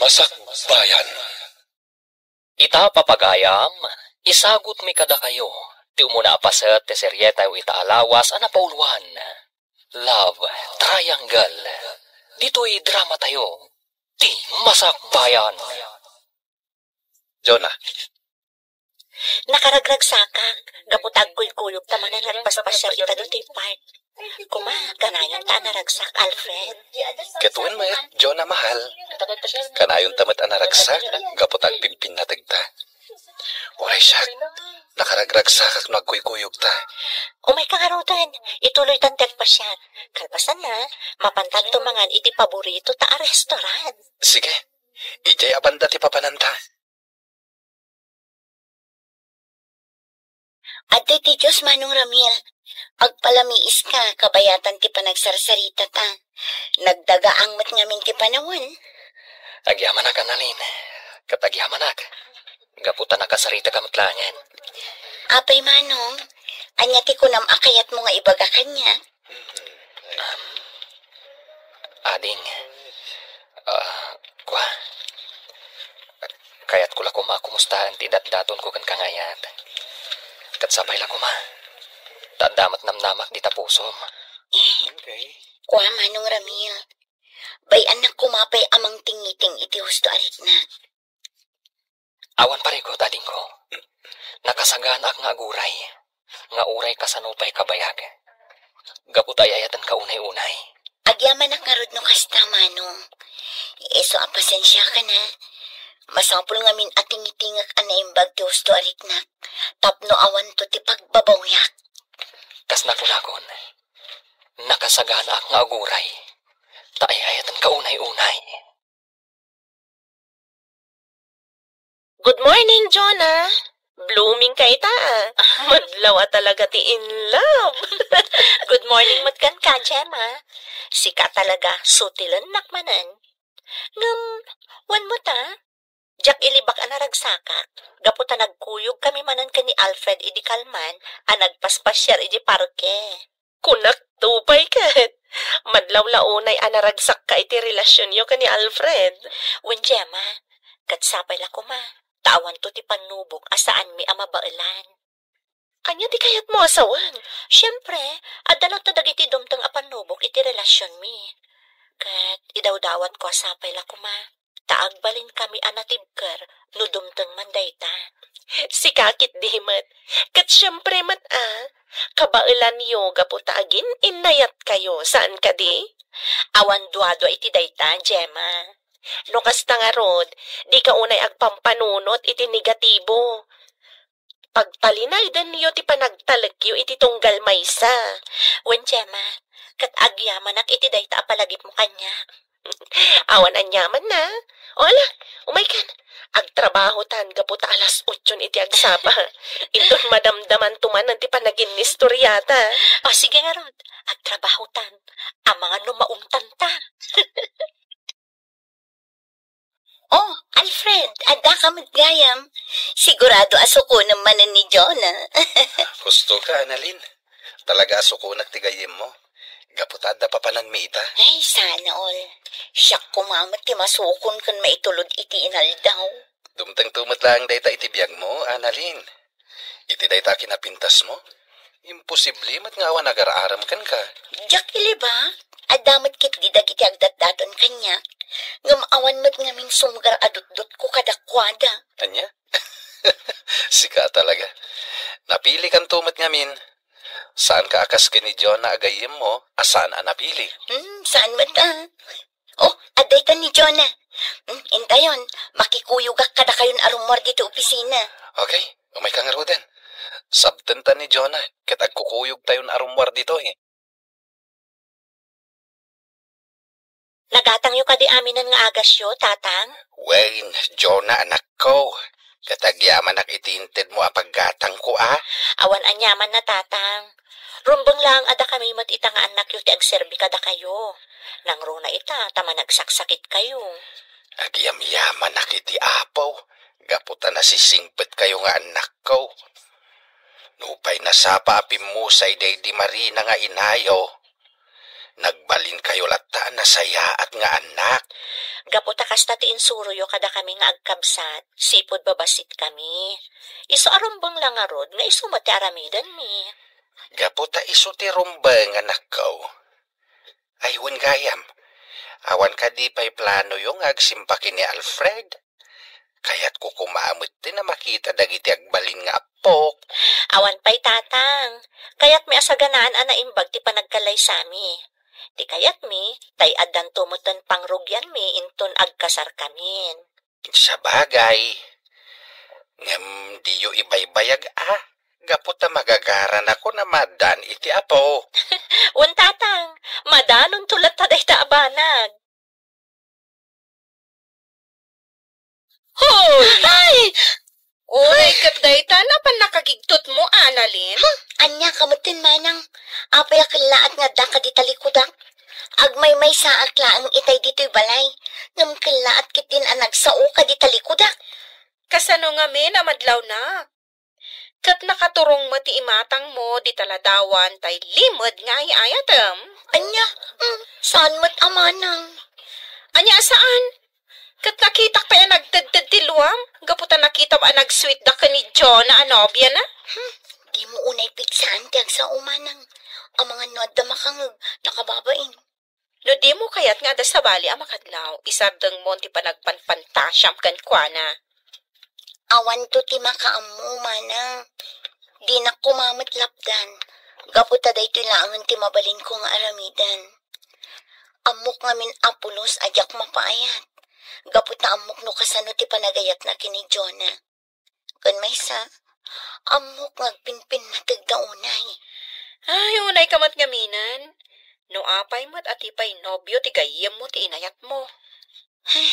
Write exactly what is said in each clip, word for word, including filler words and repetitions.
Masakbayan. Ita, papagayam, isagutmi kadakayo ti umuna a paset ti serietayo ita a lawas a napauloan, Love Triangle. Ditoy dramatayo, ti Masakbayan. Jonah. Nakaragragsakak, gapu ta agkuykuyogta manen nga agpaspasiar ita ditoy park. Kuma, kanayon ta a naragsak, Alfred. Ket wen met, Jonah mahal. Kanayon ta met a naragsak, gapu ta agpimpinnategta. Uray siak, nakaragragsakak no agkuykuyogta. Umayka ngaruden, ituloytan ti agpasiar. Kalpasanna, mapantanto mangan iti paboritota a restaurant. Sige, idiay a banda ti papananta. Adda iti Dios, Manong Ramil. Agpalamiiska, kabayatan ti panagsarsaritata. Nagdagaang met ngamin ti panawen. Agyamanak, Annalyn. Ket agyamanak. Gapu ta nakasaritaka met laengen. Apay, Manong, ania ti kunam a kayatmo nga ibaga kaniak? Um, ading, ah, kua, kayatko la koma a kumustaen ti datdatonko kenka nga ayat. Ket sapay la koma, ta adda met namnamak dita pusom. Kua, Manong Ramil, bay-annak koma pay a mangtingiting iti husto a riknak. Awan parikut, adingko. Nakasaganaak nga aguray, nga uray kasano pay kabayag. Gapu ta ay-ayatenka unay-unay. Agyamanak ngarud no kasta, Manong. Isu a pasensiakan, a. Masapul ngamin a tingitingek a naimbag ti husto a riknak, tapno awanto ti pagbabawyak. Kas nakunakon, nakasaganaak nga aguray, ta ay-ayatenka unay-unay. Good morning, Jonah. Blooming ka ita, ah. Madlaw a talaga ti in love. Good morning met kenka, Gemma. Sika talaga, sutilennak manen. Ngem, wen met, ah. Diak ilibak a naragsakak, gapu ta nagkuyogkami manen ken ni Alfred idi kalman a nagpaspasiar idi parke. Kunak to pay ket, madlaw la unay a naragsakka iti relasionyo ken ni Alfred. Wen, Gemma, ket sapay la koma, ta awanto ti pannubok a saanmi a mabaelan. Ania ti kayatmo a sawen? Siempre, adda latta dagiti dumteng a pannubok iti relasionmi. Ket idawdawatko a sapay la koma, ta agbalinkami a natibker no dumteng man dayta. Sika ketdi met. Ket siempre met a, kabaelanyo gapu ta agin-innayatkayo, saan kadi? Awan duadua iti dayta, Gemma. No kasta ngarud, dika unay agpampanunot iti negatibo. Pagtalinaydenyo ti panagtalekyo iti tunggal maysa. Wen, Gemma, ket agyamanak iti dayta a palagipmo kaniak. Awan aniamanna. O ala, umaykan. Agtrabahotan gapu ta alas otson iti agsapa. Inton madamdamanto manen ti panaginnistoriata. O, sige ngarud, agtrabahotan. Amangan no maungtanta. Oh, Alfred, adda ka met gayam. Sigurado a sukonem manen ni Jonah. Husto ka, Annalyn. Talaga a sukonak ti gayyemmo. Gapu ta adda papananmi ita. Ay, sana all. Siak koma met ti masukon ken maitulod iti inaldaw. Dumtengto met laeng dayta iti biagmo, Annalyn. Iti dayta a kinapintasmo, imposible met nga awan agar-arem kenka. Diak ilibak, adda met ketdi dagiti agdatdaton kaniak, ngem awan met ngamin sumgar a dutdotko kadakuada. Ania? Sika talaga. Napilikanto met ngamin. Saanka a kas ken ni Jonah a gayyemmo a saan a napili. Hmm, saan met a? Oh, adda ita ni Jonah. Hmm, intayon, makikuyogak kadakayon a rummuar ditoy opisina. Okay, umayka ngaruden. Sabtenta ni Jonah, ket agkukuyogtayon a rummuar ditoy. Nagatangyo kadi aminen nga agasyo, Tatang? Wen, Jonah, anakko. Ket agyamanak iti intedmo a paggatangko, a? Awan aniamanna, Tatang. Rumbeng laeng a dakami met ita nga annakyo ti agserbi kadakayo. Nangruna ita ta managsaksakitkayo. Agyamyamanak iti Apo, gapu ta nasisingpetkayo nga annakko. Nupay nasapa a pimmusay daydi Marina nga inayo, nagbalinkayo latta a nasayaat nga annak. Gapu ta kasta ti insuroyo kadakami nga agkabsat, sipud babasitkami. Isu a rumbeng la ngarud nga isu met ti aramidenmi. Gapu ta isu ti rumbeng, anakko. Ay, wen gayam. Awan kadi pay planoyo nga agsimba ken ni Alfred? Kayatko koma met ti a makita dagiti agbalin nga appok. Awan pay, tatang. Kayatmi a saganaan a naimbag ti panagkalaysami. Ti kayatmi, tay addanto metten pangrugianmi inton agkasarkamin. Sabagay. Ngem diyo ibaybayag a, gapu ta magagaranakon a maaddaan iti apo. Wen, tatang, maadanonto latta dayta a banag. Hoy! Ay! Uray ket dayta, napan nakagigtotmo, Annalyn? Hmm, ania ka metten, manang? Apay a kellaat nga adda kadi talikudak? Agmaymaysaak laeng itay ditoy balay, ngem kellaat ketdin a nagsao kadi talikudak. Kasano ngamin a madlawnak? Ket nakaturong met ti imatangmo dita ladawan tay limed nga ay-ayatem. Ania? Hmm, saan met a manang? Ania a saan? Ket nakitak pay a nagtedted ti luam, gapu ta nakitam a nag-sweet da ken ni Jonah a nobiana. Hmm, dimo unay pigsaan ti agsao, manang. Amangan no adda makangeg, nakababain. No dimo kayat nga adda sabali a makadlaw, isardengmon ti panagpanpantasiam kenkuana. Awanto ti makaammo, manang. Dinak koma met lapdan, gapu ta daytoy laengen ti mabalinko nga aramiden. Ammok ngamin a pulos a diak mapaayat, gapu ta ammok no kasano ti panagayatna ken ni Jonah. Ken maysa, ammok nga agpinpinnategda unay. Ay, unay ka met ngaminen. No apay met a ti pay nobio ti gayyemmo ti inayatmo. Ay,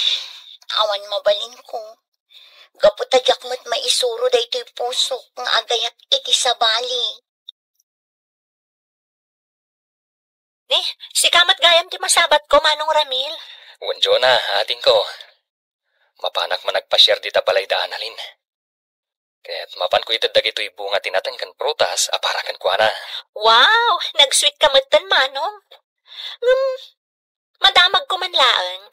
awan mabalinko. Gapu ta diak met maisuro daytoy pusok nga agayat iti sabali. Ni, sika met gayam ti masabatko, Manong Ramil. Wen Jonah, adingko. Mapanak man agpasiar dita balay da Annalyn. Ket mapanko ited dagitoy bunga ti nateng ken prutas a para kenkuana. Wow! Nag-sweet ka metten, Manong. Ngem, madamagko man laeng.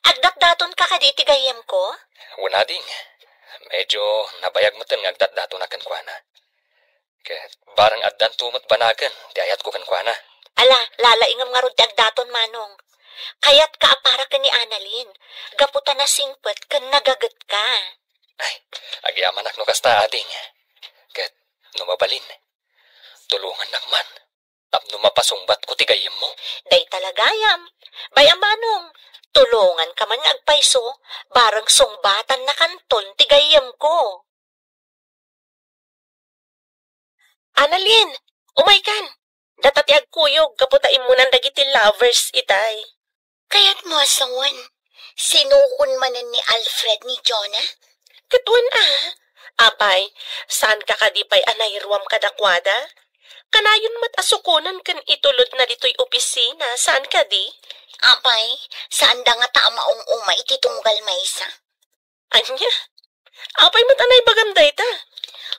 Agdatdaton ka kadi iti gayyemko? Wen, ading. Medyo nabayag metten nga agdatdatonak kenkuana. Ket bareng addanto met banagen ti ayatko kenkuana. Ala, lalaingem ngarud ti agdaton, Manong. Kayatka a para ken ni Annalyn, gapu ta nasingpet ken nagagetka. Ay, agyamanak no kasta, ading. Ket no mabalin, tulongannak man tapno mapasungbatko ti gayyemmo. Dayta la gayam. Bay-am, Manong, tulonganka man nga agpayso, bareng sungbatannakanton ti gayyemko. Annalyn, umaykan. Data ti agkuyog gapu ta immunan dagiti lovers itay. Kayatmo a sawen, sinukon manen ni Alfred ni Jonah? Ket wen a. Apay, saan ka kadi pay a nairuam kadakuada? Kanayon met a sukonen ken itulodna ditoy opisina, saan kadi? Apay, saanda ngata a maum-uma iti tunggal maysa. Ania? Apay met a naibagam dayta?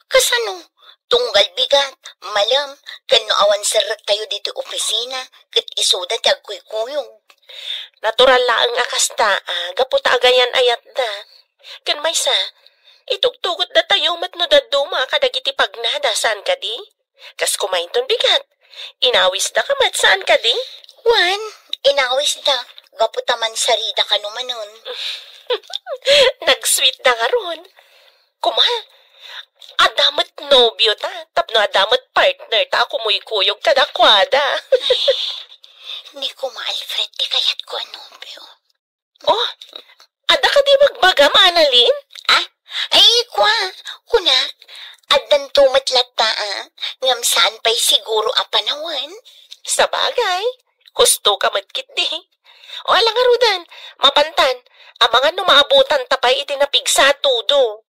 Kasano? Tunggal bigat, malem, ken no awan serrektayo ditoy opisina, ket isuda ti agkuykuyog. Natural laeng a kasta, a, gapu ta agayan-ayatda. Ken maysa, itugtugotdatayo met no dadduma kadagiti pagnada, saan kadi? Kas kumainton bigat. Inawisda ka met, saan kadi? Wen, inawisda. Gapu ta mansarida kano manen. Nag-sweet da ngarud. Kuma, adda met nobio ta, tapno adda met partner ta a kumuykuyog kadakuada. Ay, ni Kuma Alfred ti kayatko a nobio. Oh, adda kadi bagbagam, Annalyn? Ah? Ay, kua, kunak, addanto met latta, a, ngem saan pay siguro a panawen. Sabagay, husto ka met ketdi. O, ala ngaruden, mapantan, amangan no maabutanta pay iti napigsa a tudo.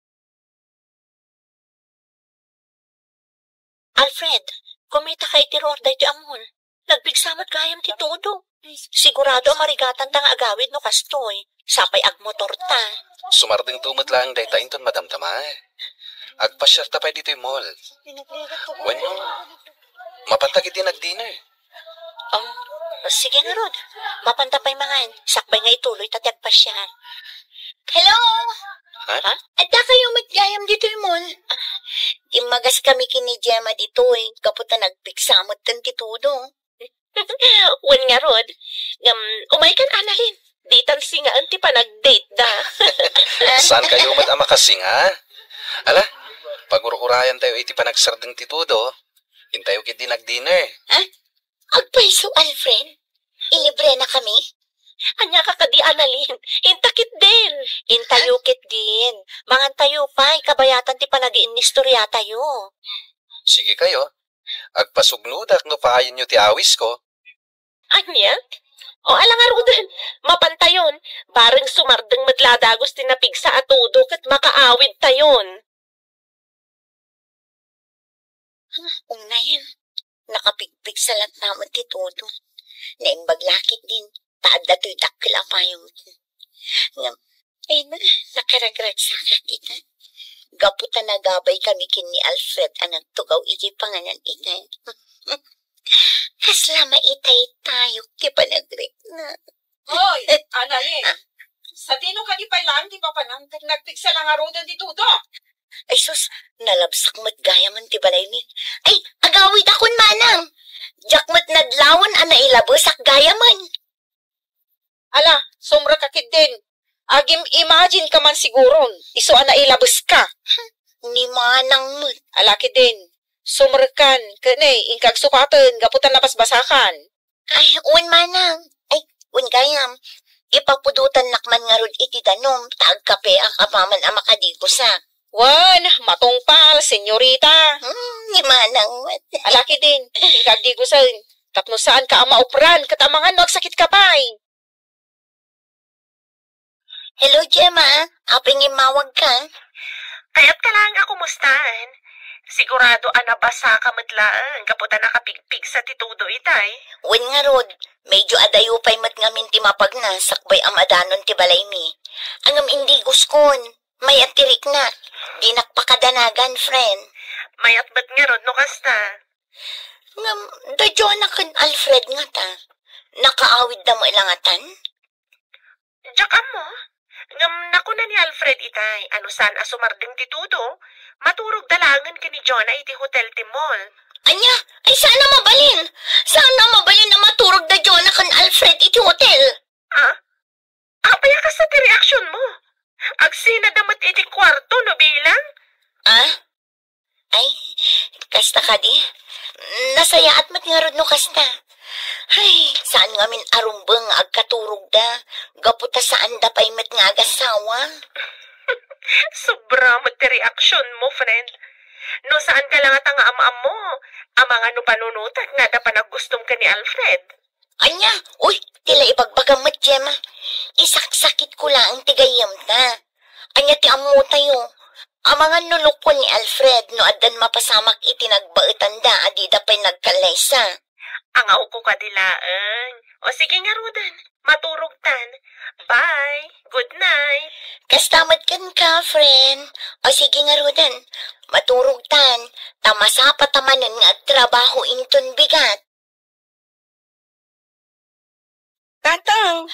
Alfred, kumita ka iti ruar daytoy a mall. Nagpigsa met gayam ti tudo. Sigurado a marigatanta nga agawid no kastoy. Sapay agmotorta. Sumardengto met laeng dayta inton madamdama. Agpasiarta pay ditoy mall. Wenno, mapanta ketdi nag-dinner. Um, sige ngarud. Mapanta pay mangan. Sakbay nga ituloyta ti agpasiar. Siya. Hello! Ha? Ha? Adda kayo met gayam ditoy mall? Immagas kami ken ni Gemma ditoy, gapu ta nagpiksa met ti todo. Wen ngarud, ngem, umay kan Annalyn. Ditan singaen ti panagdate da. Saan kayo met a makasinga? Ala, pagur-urayan tayo iti panagsardeng ti todo. Intayo ketdi nag-dinner. Ha? Agpayso, Alfred? Ilibre na kami? Ania ka kadi, Annalyn? Inta ketdin. Intayo ketdin. Mangan tayo pay, kabayatan ti panagiinnistorya tayo. Sige kayo. Agpasugnodak no paayenyo ti awisko. Ania? O, ala ngaruden, mapantayon. Bareng sumardeng met la dagus ti napigsa a todo ket makaawidtayon. Ah, unayen, nakapigpigsa latta met ti todo. Naimbag la ketdin, ta adda toy dakkel a payong. Ngem, ay na, nakaragragsakak ita. Gapu ta nagabay kami ken ni Alfred a nagtugaw iti panganan ita. Kasla maitaytayok ti panagrikna. Hoy, Annalyn, sadino kadi pay laeng ti papanam ket nagpigsa la ngaruden ti todo? Ay sus, nalabsak met gayamen ti balaymi. Ay, agawidakon manang. Diak met nadlawen a nailabesak gayamen. Ala, sumrek ka ketdin. Agim-imagine ka man siguron, isu a nailabeska. Ni manang met. Ala ketdin, sumrek kan, ken, eh, inka agsukaten gapu ta nabasbasakan. Ay, wen manang. Ay, wen gayam. Ipapudotannak man ngarud iti danum, ta agkapeak apaman a makadigusak. Wen, matungpal, senyorita. Hmm, ni manang met. Ala ketdin, inka agdigusen. Tapno saanka a maupran, ket amangan no agsakitka pay. Hello, Gemma. Apay nga immawagka? Kayatka laeng a kumustaen. Sigurado a nabasaka met laeng gapu ta nakapigpigsa ti todo itay. Wen ngarud, medyo adayo pay met ngamin ti mapagna sakbay a madanon ti balaymi. Ngem indiguskon, mayat ti riknak. Dinak pakadanagan, friend. Mayat met ngarud no kasta. Ngem, da Jonah ken Alfred ngata, nakaawidda met la ngatan? Diak ammo. Ngem nakuna ni Alfred itay a no saan a sumardeng ti todo, maturogda laengen ken ni Jonah iti hotel ti mall. Ania? Ay, saan a mabalin? Saan a mabalin a maturogda Jonah ken Alfred iti hotel? Ah? Apay a kasta ti reaksionmo? Agsinada met iti kuarto no bilang? Ah? Ay, kasta kadi? Nasayaat met ngarud no kasta. Ay, saan ngamin a rumbeng nga agkaturogda, gapu ta saanda pay met nga agasawa. Sobra met ti reaksionmo, friend. No saanka la ngata nga am-ammo, amangan no panunotak nga adda panaggustom ken ni Alfred. Ania? Uy, ti la ibagbagam met, Gemma. Isaksakitko laeng ti gayyemta. Ania ti ammotayo? Amangan no lukon ni Alfred no addan mapasamak iti nagbaetanda a dida pay nagkallaysa. Angawko kadi laeng. O sige ngaruden, maturogtan. Bye. Good night. Kasta met kenka, friend. O sige ngaruden, maturogtan. Ta masapata manen nga agtrabaho inton bigat. Tatang,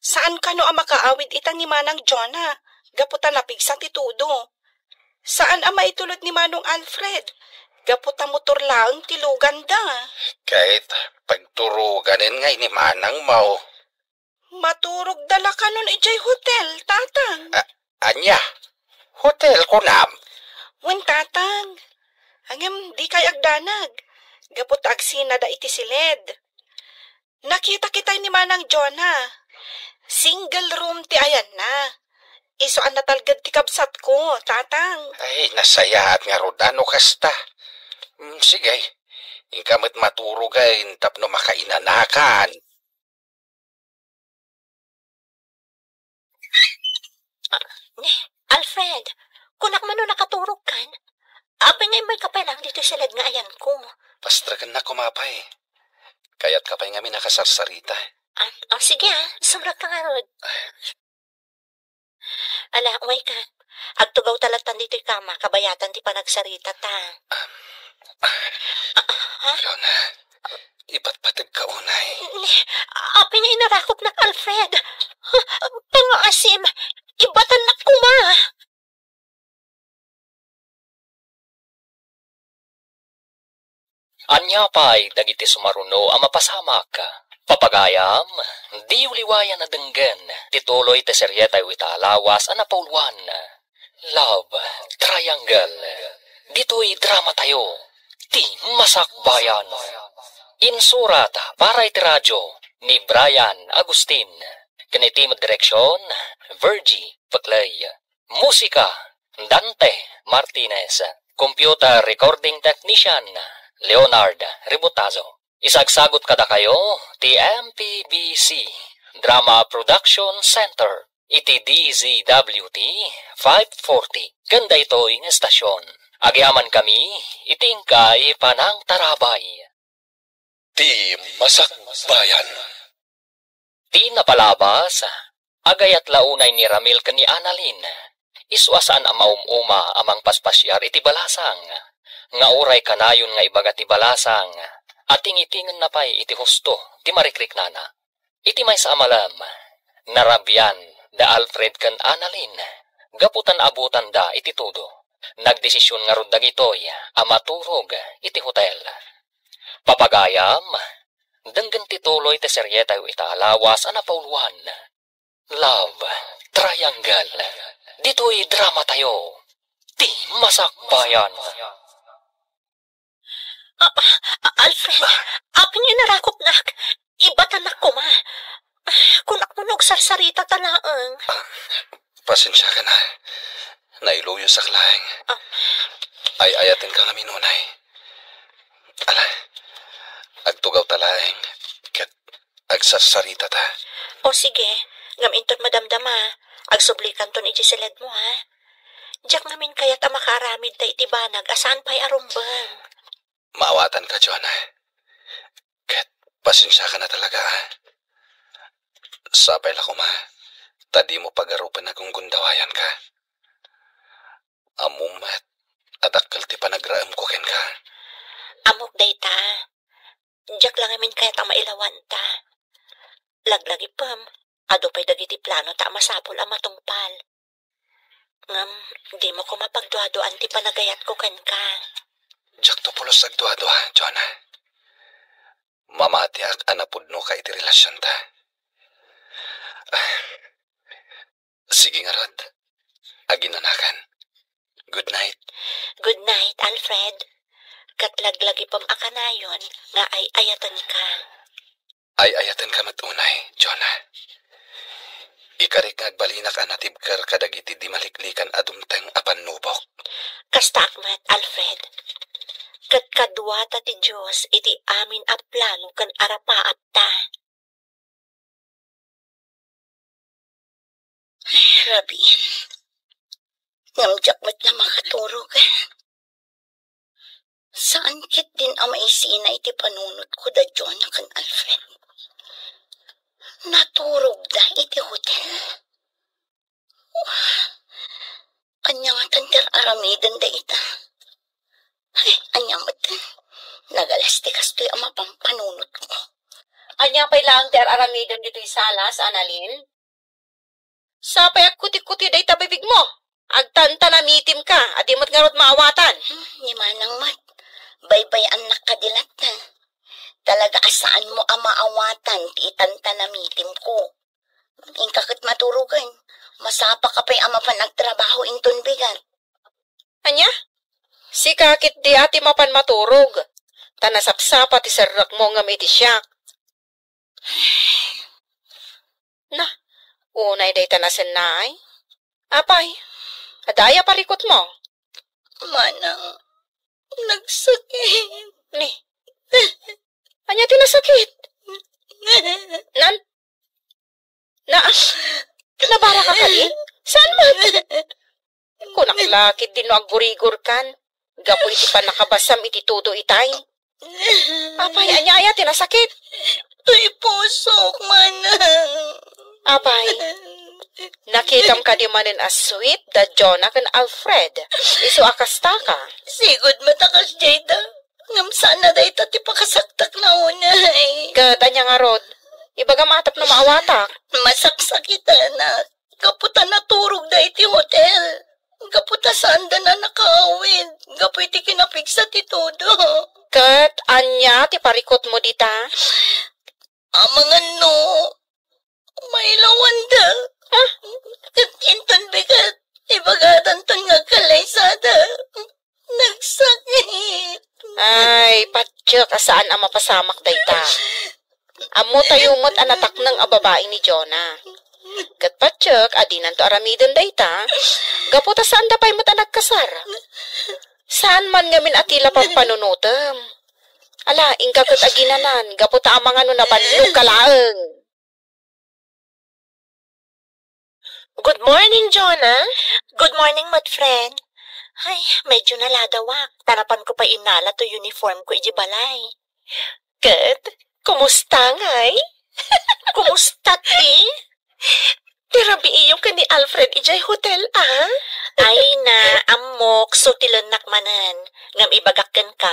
saan kano a makaawid ita ni Manang Jonah, gapu ta napigsa ti todo. Saan a maitulod ni Manong Alfred, gapu ta motor laeng ti luganda. Ket pagturoganen ngay ni Manang Mau. Maturogda la kanon idiay hotel, Tatang. A-, ania? Hotel, kunam? Wen, Tatang. Ngem, dikay agdanag. Gapu ta agsinada iti siled. Nakita kitay ni Manang Jonah. Single room ti ayanna. Isu a natalged ti kabsatko, Tatang. Ay, nasayaat ngarud no kasta. Mm, sige. Inka met maturogen tapno makainanakan. Ah, ni, Alfred, kunak man no nakaturogkan? Apay nga immayka pay laeng ditoy siled nga ayanko? Pastrekennak koma pay. Kayatka pay ngamin a kasarsarita. Ah, ah, sige ah, sumrekka ngarud. Ala, umayka. Agtugawta lattan ditoy kama, kabayatan ti panagsaritata. Ah, ha? Fiona, ipatpategka unay. Ni, apay nga inarakopnak, Alfred? Panga-, Asim, ibatannak koma. Ania pay dagiti sumaruno a mapasamak? Papagayam, diyo liwayan a denggen ti tuloy ti serietayo ita a lawas a napauluan, Love Triangle. Ditoy dramatayo, Ti Masakbayan. Insurat para iti radyo ni Brian Agustin. Ken iti direksion, Virgie Peclay. Musika, Dante Martinez. Computer recording technician, Leonard Ributazo. Isagsagut kadakayo ti M P B C Drama Production Center iti D Z W T five forty ken daytoy nga estasion. Agyamankami iti inkay panangtarabay. Ti Masakbayan. Ti napalabas, agayat la unay ni Ramil ken ni Annalyn. Isu a saan a maum-uma a mangpaspasiar iti balasang, nga uray kanayon nga ibaga ti balasang, atingitingen na pay iti husto ti marikriknana. Iti maysa a malem, narabian da Alfred ken Annalyn gapu ta naabutanda iti tudo. Nagdesision ngarud dagitoy a maturog iti hotel. Papagayam, denggen ti tuloy ti serietayo ita a lawas a napauluan, Love Triangle. Ditoy dramatayo, Ti Masakbayan. Ah, ah, Alfred, apay nga inarakupnak? Ibatannak koma. Ah, kunak no agsarsarita ta laeng. Pasensiakan a. Nailuyosak laeng. Ah. Ay-ayatenka ngamin unay. Ala, agtugawta laeng ket agsarsaritata. O sige, ngem inton madamdama, agsublikanton idiay siledmo, ha? Diak ngamin kayat a makaaramidta iti banag a saan pay a rumbeng. Maawatanka, Jonah. Ket pasensiakan a talaga, ha? Sapay la koma ta dimo pagarupen a gunggundawayanka. Ammom met a dakkel ti panagraemko kenka. Ammok dayta. Diak la ngamin kayat a mailawanta. Laglagipem, adu pay dagiti planota a masapul a matungpal. Ngem dimo koma pagduaduaan ti panagayatko kenka. Diakto pulos agduadua, Jonah. Mamatiak a napudnoka iti relasionta. Sige ngarud, aginanakan. Good night. Good night, Alfred. Ket laglagipem a kanayon nga ay-ayatenka. Ay-ayatenka met unay, Jonah. Ikarik nga agbalinak a natibker kadagiti di maliklikan a dumteng a pannubok. Kastaak met, Alfred. Ket kaduata ti Dios iti amin a plano ken arapaapta. Ay, rabiin. Ngem diak met la makaturog. Saan ketdin a maisina iti panunotko da Jonah ken Alfred. Naturogda iti hotel. Ania ngatan ti ar-aramiden dayta? Ay, ania met? Nagalas ti kastoy a mapan panunotko. Ania pay laeng ti ar-aramiden ditoy salas, Annalyn? Sapay agkutikuti dayta bibigmo. Agtantanamitimka, a di met ngarud maawatan. Hmm, ni manang met. Baybay-annak kadi latta. Talaga a saanmo a maawatan ti itantanamitimko. Inka ket maturogen. Masapaka pay a mapan agtrabaho inton bigat. Ania? Sika ketdi a ti mapan maturog, ta nasapsapa ti serrekmo ngem iti siak. Na, unay dayta nasennaay? Apay, adda aya parikutmo? Manang, nagsakit. Ni, ania ti nasakit? Nan, na, nabaraka kadi? Saan man? Kunak la ketdi no aggurigorkan gapu iti pannakabasam iti tudo itay. Apay, ania aya ti nasakit? Ti pusok, manang. Apay, nakitam kadi manen a sweet da Jonah ken Alfred? Isu a kastaka. Sigud met a kasdiay da. Ngem saan a dayta ti pakasaktak na unay. Ket ania ngarud? Ibagam a tapno maawatak. Masaksakitanak. gapu ta naturogda iti hotel. Gapu ta saanda a nakaawid gapu iti kinapigsa ti todo. Ket ania ti parikutmo dita? Amangan no mailawanda. Ah? Ket inton bigat, ibagadanton nga agkallaysada. Nagsakit. Ay, patiek a saan a mapasamak dayta. Ammotayo met a natakneng a babai ni Jonah. Ket patiek a dinanto aramiden dayta, gapu ta saanda pay met a nagkasar. Saan man ngamin a ti la pampanunotem. Ala, inka ket aginanan, gapu ta amangan no nabannogka laeng. Good morning, Jonah. Good morning, met friend. Ay, medyo naladawak. Ta napanko pay innala toy uniform ko iti balay. Ket, kumusta ngay? Kumusta ti? Ti rabiiyo ken ni Alfred idiay hotel, a? Ay na, ammok, sutilennak manen. Ngem ibagak kenka,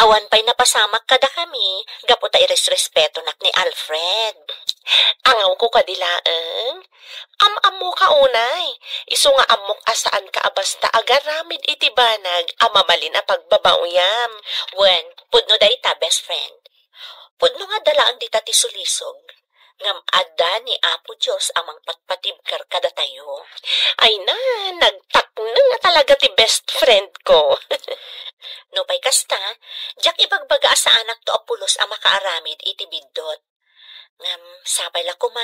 awan pay napasamak kadakami, gapu ta iresrespetonak ni Alfred. Angawko kadi laeng? Am-ammoka unay, isu nga ammok a saanka a basta agaramid iti banag a mabalin a pagbabaoyam. Wen, pudno dayta, best friend. Pudno nga adda laeng dita ti sulisog, ngem adda ni Apo Dios a mangpatpatibker kadatayo. Ay na, nagtakneng a talaga ti best friend ko. Nupay kasta, diak ibagbaga a saanakto a pulos a makaaramid iti biddut. Ngem sapay la koma,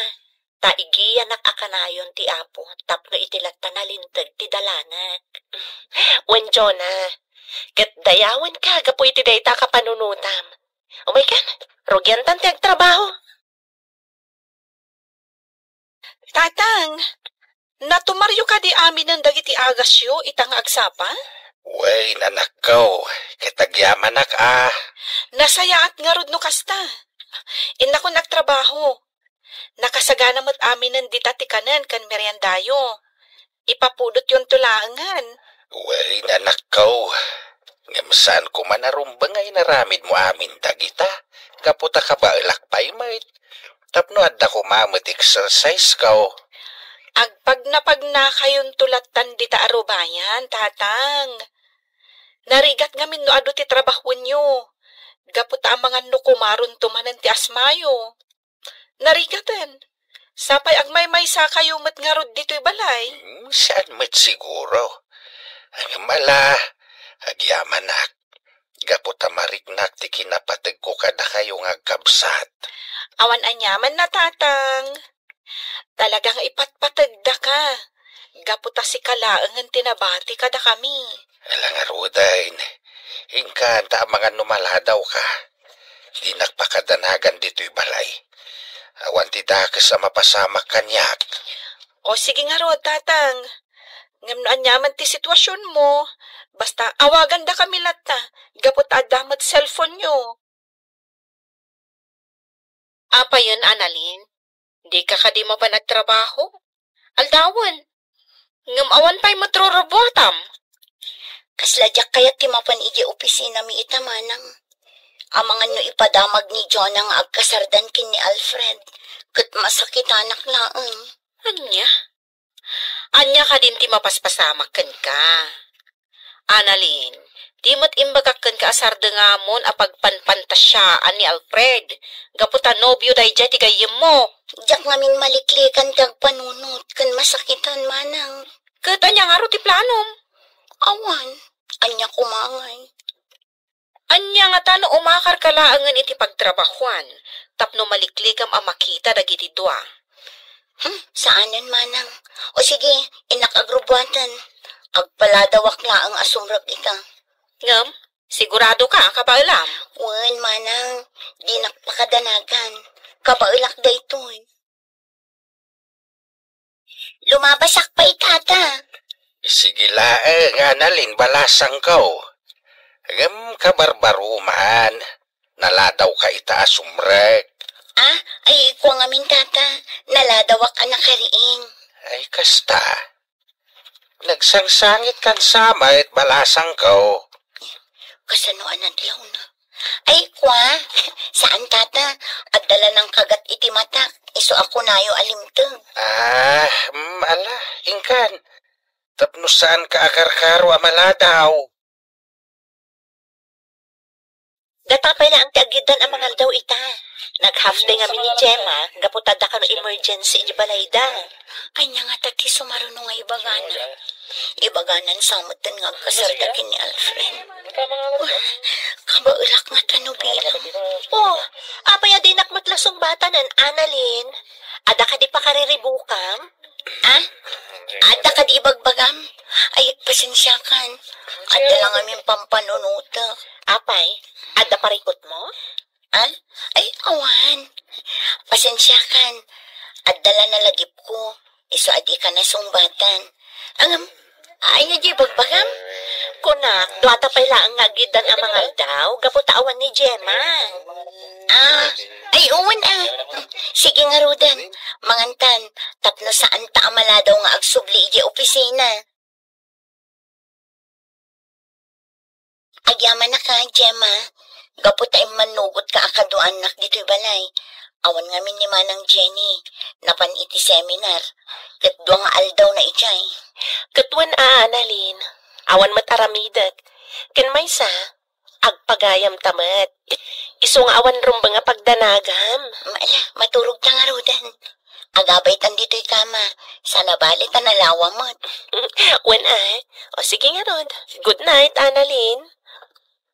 ta igiyanak a kanayon ti Apo tapno iti latta nalinteg ti dalanak. Wen, Jonah, ket dayawenka gapu iti dayta a kapanunotam. Umaykan, rugiantan ti agtrabaho. Tatang, natumaryo kadi aminen dagiti agasyo ita nga agsapa? Wen, anakko, ket agyamanak a. Nasayaat ngarud no kasta. Innakon agtrabaho. Nakasagana met aminen dita ti kanen ken meriendayo. Ipapudotyonto laengen. Wen, anakko. Ngem saan koma a rumbeng a inaramidmo amin dagita, gapu ta kabaelak pay met. Tapno adda koma met exercise ko. Agpagnapagnakayonto lattan dita a rubayan, Tatang. Narigat ngamin no adu ti trabahoenyo. Gapu ta amangan no kumaronto manen ti asmayo. Narigaten. Sapay agmaymaysakayo met ngarud ditoy balay. Hmm, saan met siguro. Ngem ala, agyamanak. Gapu ta mariknak ti kinapategko kadakayo nga agkabsat. Awan aniaman, Tatang. Talaga nga ipatpategdaka. Gapu ta sika laengen ti nabati kadakami. Ala ngaruden, inka ta amangan no maladawka. Dinak pakadanagan ditoy balay. Awan ti dakes a mapasamak kaniak. O, sige ngarud, Tatang. Ngem no aniaman ti situasionmo, basta awagandakami latta, gapu ta adda met cellphone-yo. Apayen, Annalyn? Dika kadi mapan agtrabaho? Aldawen. Ngem awan pay met rurubuatam. Kasla diak kayat ti mapan idiay opisinami ita, manang. Amangan no ipadamag ni Jonah nga agkasardan ken ni Alfred, ket masakitanak laeng. Ania? Ania kadin ti mapaspasamak kenka? Annalyn, di met imbagak kenka a sardengamon a pagpanpantasiaan ni Alfred, gapu ta nobio daydiay ti gayyemmo. Diak ngamin maliklikan ti agpanunot ken masakitan, manang. Ket ania ngarud ti planom? Awan, ania koma ngay? Ania ngata no umakarka laengen iti pagtrabahuan, tapno maliklikam a makita dagiti dua? Hmm, saanen, manang. O sige, innak agrubuaten. Agpaladawak laeng a sumrek ita. Ngem, siguradoka a kabaelam? Wen, manang, dinak pakadanagan. Kabaelak daytoy. Lumabasak pay, Tata. Sige laeng, Annalyn, balasangko. Ngem kabarbaroman, naladawka ita a sumrek. Ah, ay, kua ngamin, Tata. Naladawak a nakariing. Ay, kasta. Nagsangsangitkan sa met, balasangko. Kasano a nadlawna? Ay, kua, saan, Tata? Adda la nangkagat iti matak. isu a kunayo a limteg. Ah, mm, ala, inkan. Tapno saanka a karkaro a maladaw. Data pay laeng ti aggiddan a mangaldaw ita. Nag-half day ngamin ni Gemma, gapu ta adda kano emergency iti balayda. Ania ngata ti sumaruno nga ibagana? Ibaganan sa metten nga agkasarda ken ni Alfred. Kabaelak ngata no bilang. Oh, apay a dinak met la sungbatanen, Annalyn? Adda kadi pakariribukam? Ah? Adda kadi ibagbagam? Ay, pasensiakan. Adda la ngamin pampanunotek. Apay, adda parikutmo? Ah? Ay, awan. Pasensiakan. Adda la nalagipko. Isu a dika nasungbatan. Ngem, ania ti ibagbagam? Kunak, duata pay laeng nga aggiddan a mangaldaw, gapu ta awan ni Gemma. Ah, ay, wen, ah. Sige ngaruden, mangantan, tapno saanta a maladaw nga agsubli iti opisina. Agyamanak, Gemma. Gapu ta immannugotka a kaduaannak ditoy balay. Awan ngamin ni Manang Jenny, napan iti seminar, ket dua nga aldawna idiay. Ket wen, Annalyn, awan met aramidek. Ken maysa, agpagayamta met. Isu nga awan rumbeng a pagdanagam. Ala, maturogta ngaruden. Agabaytan ditoy kama. Saan a bale ta nalawa met. Wen, ay. O, sige ngarud. Good night, Annalyn.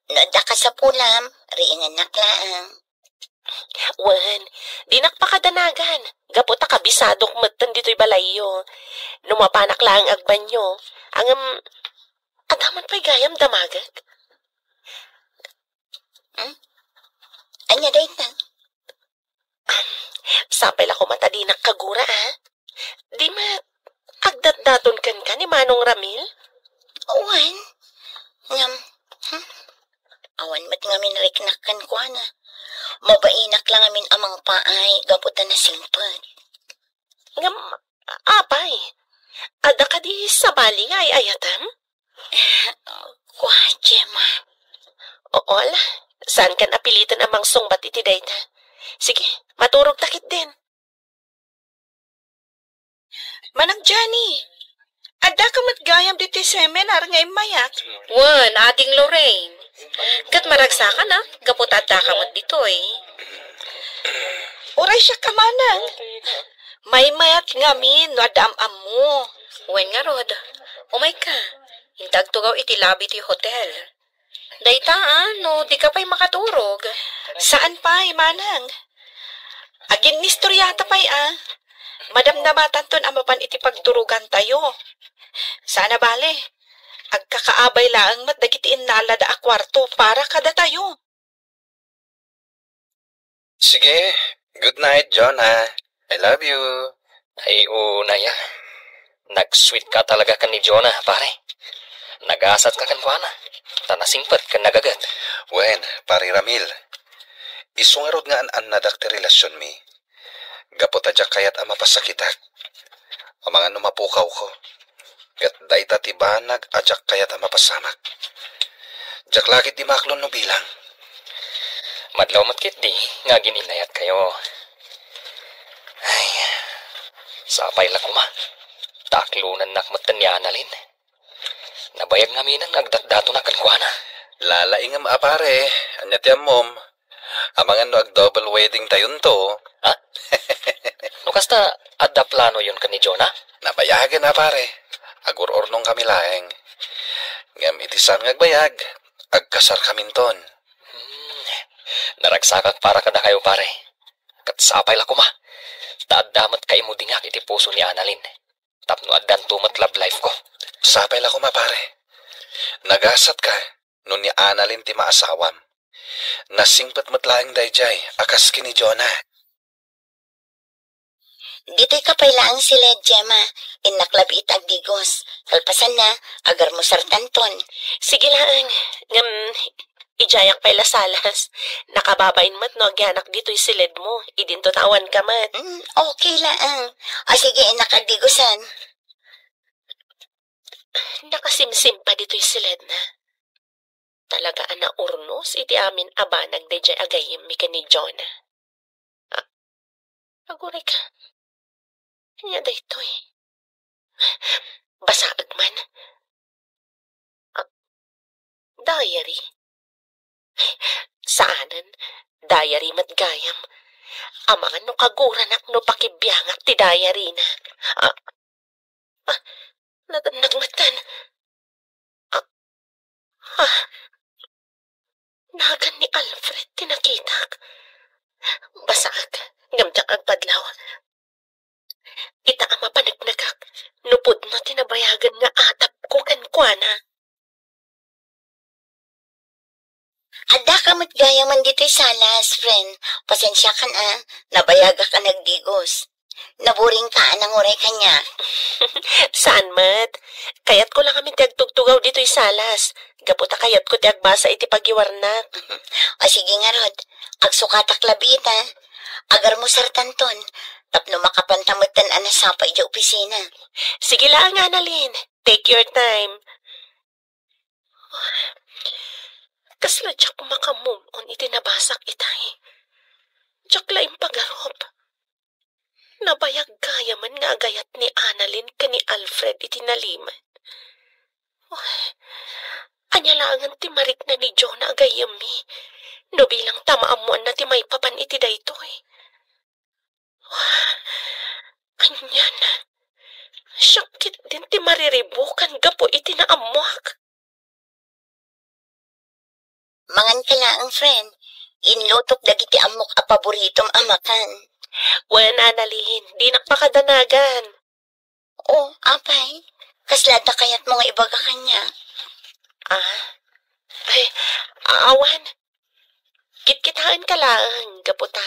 No adda kasapulam, riingannak laeng. Wen, dinak pakadanagan. Gapu ta kabisadok metten ditoy balayyo. No mapanak laeng agbanyo. Ngem, adda man pay gayam damagek. Hmm? Ania dayta? Sapay la koma ta dinak kagura, a? Di met, agdatdaton kenka ni Manong Ramil? Wen. Ngem, hmm? Awan met ngamin riknak kenkuana. Mabainak la ngamin a mangpaay gapu ta nasingpet. Ngem, apay, adda kadi sabali nga ay-ayatem? Kua, Gemma. Oo, ala. Saankan a piliten a mangsungbat iti dayta. Sige, maturogta ketdin. Manang Jenny, addaka met gayam ditoy seminar nga immayak? Wen, Ading Lorraine. Ket maragsakan a, gapu ta addaka met ditoy. Uray siak a manang. Maymayat ngamin no adda am-ammo. Wen ngarud, umayka. Inta agtugaw iti lobby ti hotel. Dayta, a, no dika pay makaturog. Saan pay, manang. Aginnistoryata pay, a. Madamdamatanton a mapan iti pagturogantayo. Saan a bale, agkakaabay laeng met dagiti innalada a kuarto para kadatayo. Sige, good night, Jonah. I love you. Ay, unay a. Nag-sweet ka talaga ken ni Jonah, pare. Nagasat ka kenkuana. Ta nasingpet ken nagaget. Wen, Pare Ramil. Isu ngarud nga an-annadak ti relasionmi. Gapu ta diak kayat a mapasakitak. Amangan no mapukawko. Ket dayta ti banag a diak kayat a mapasamak. Diak la ketdi maaklon no bilang. Madlaw met ketdi nga agin-innayatkayo. Ay, sapay la koma. Ta aklonennak metten ni Annalyn. Nabayag ngamin nga agdatdatonak kenkuana. Lalaingem a pare, ania ti ammom? Amangan no ag-double wedding tayonto. Ha? No kasta, adda planoyon ken ni Jonah? Nabayagen a pare. Agur-urnong kami laeng. Ngem iti saan nga agbayag, agkasar kaminton. Hmm. Naragsakak para kadakayo, pare. Ket sapay la koma. Ta adda met kaimudingak iti puso ni Annalyn. Tapno addanto met love life ko. Sapay la koma, pare. Nagasat ka no ni Annalyn ti maasawam. Nasingpet met laeng daydiay a kas ken ni Jonah. Ditoy ka pay laeng siled, Gemma. Innak labi ita agdigos. Kalpasanna, agarmusartanton. Sige laeng. Ngem, idiayak pay lasalas. Nakababain met no agyanak ditoy siledmo. Idinto ta awanka met. Hmm, okay laeng. O sige, innak agdigosan. Nakasimsim pa ditoy siledna. Talaga a naurnos iti amin a banag daydiay a gayyemmi ken ni Jonah. Ah, Aguray ka. Ania daytoy? Basaek man. Ah, diary. Saanen, diary met gayam. Amangan no kaguranak no pakibiangak ti diary na. Ah, ah, natannag metten. Ah, ah, nagan ni Alfred ti nakitak. Basaek, ngem diak agpadlaw. Ita a mapaneknekak, no pudno ti nabayagen nga atapko kenkuana. Addaka met gayamen ditoy salas, friend. Pasensiakan a, nabayagak a nagdigos. Naburingka a nanguray kaniak. Saan met? Kayatko la ngamin ti agtugtugaw ditoy salas. Gapu ta kayatko ti agbasa iti pagiwarnak. O sige ngarud, agsukatak labi ita. Agarmusartanton, tapno makapanta metten a nasapa idiay opisina. Sige laeng, Annalyn. Take your time. Kasla diak maka-move on iti nabasak itay. Diak la impagarup. Nabayag gayamen nga agayat ni Annalyn ken ni Alfred iti nalimed. Uy, ania laengen ti marikna ni Jonah a gayyemmi, no bilang ta maammoanna ti maipapan iti daytoy? Anian, siak ketdin ti mariribukan gapu iti naammoak. Manganka laeng, friend. Inlutok dagiti ammok a paboritom a makan. Wen, Annalyn, dinak pakadanagan. O, apay, kasla adda kayatmo nga ibaga kaniak? Ah, ay, a-, awan. Kitkitaenka laeng, gapu ta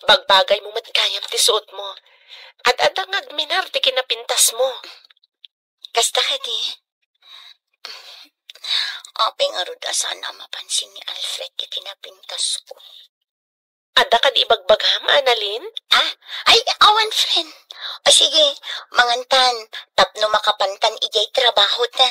bagbagaymo met gayam ti suotmo. Ad-adda nga agminar ti kinapintasmo. Kasta kadi? Apay ngarud a saan a mapansin ni Alfred ti kinapintasko? Adda kadi ibagbagam, Annalyn? Ah, ay, awan, friend. O sige, mangantan, tapno makapantan idiay trabahota.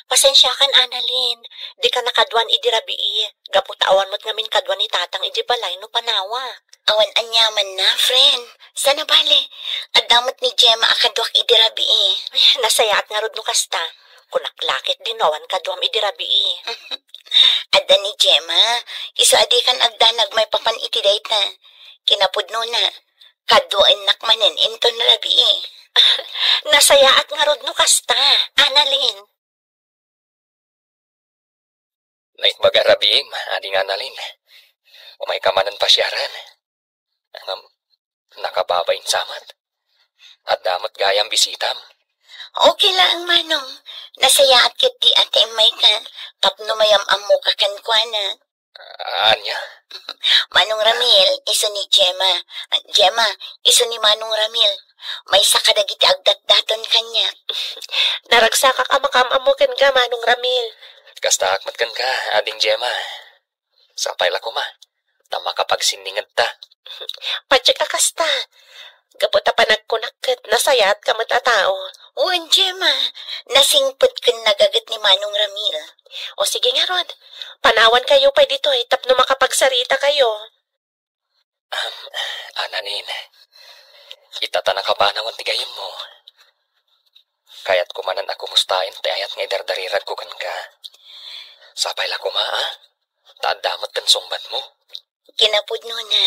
Pasensiakan, Annalyn. Dika nakaduan idi rabii, gapu ta awan met ngamin kaduan ni Tatang idi balay no panawa. Awan aniamanna, friend. Saan a bale, adda met ni Gemma a kaduak idi rabii. Ay, nasayaat ngarud no kasta. Kunak la ketdi no awan kaduam idi rabii. Adda ni Gemma, isu a dikan agdanag maipapan iti dayta. Kinapudnona, kaduaennak manen inton rabii. Nasayaat ngarud no kasta, Annalyn. Naitbaga rabiim, ading Annalyn. Umayka manen pasiaran. Ngem, nakababain sa met. Adda met gayam bisitam. Okay laeng, Manong. Nasayaat ketdi a ti immayka tapno mayam-ammoka kenkuana. Ania? Manong Ramil, isu ni Gemma. Gemma, isu ni Manong Ramil. Maysa kadagiti agdatdaton kaniak. Naragsakak a makaam-ammo kenka, Manong Ramil. Kastaak met kenka, Ading Gemma. Sapay la koma ta makapagsinningedta. Patiek a kasta. Gapu ta panagkunak ket nasayaatka met a tao. Wen, Gemma, nasingpet ken nagaget ni Manong Ramil. O sige ngarud, panawankayo pay ditoy tapno makapagsaritakayo. Ahem, Annalyn, ita ta nakapanawan ti gayyemmo. Kayatko manen a kumustaen ti ayat nga idardariragko kenka. Sapay la koma, a? Ta adda met ken sungbatmo. Kinapudnona,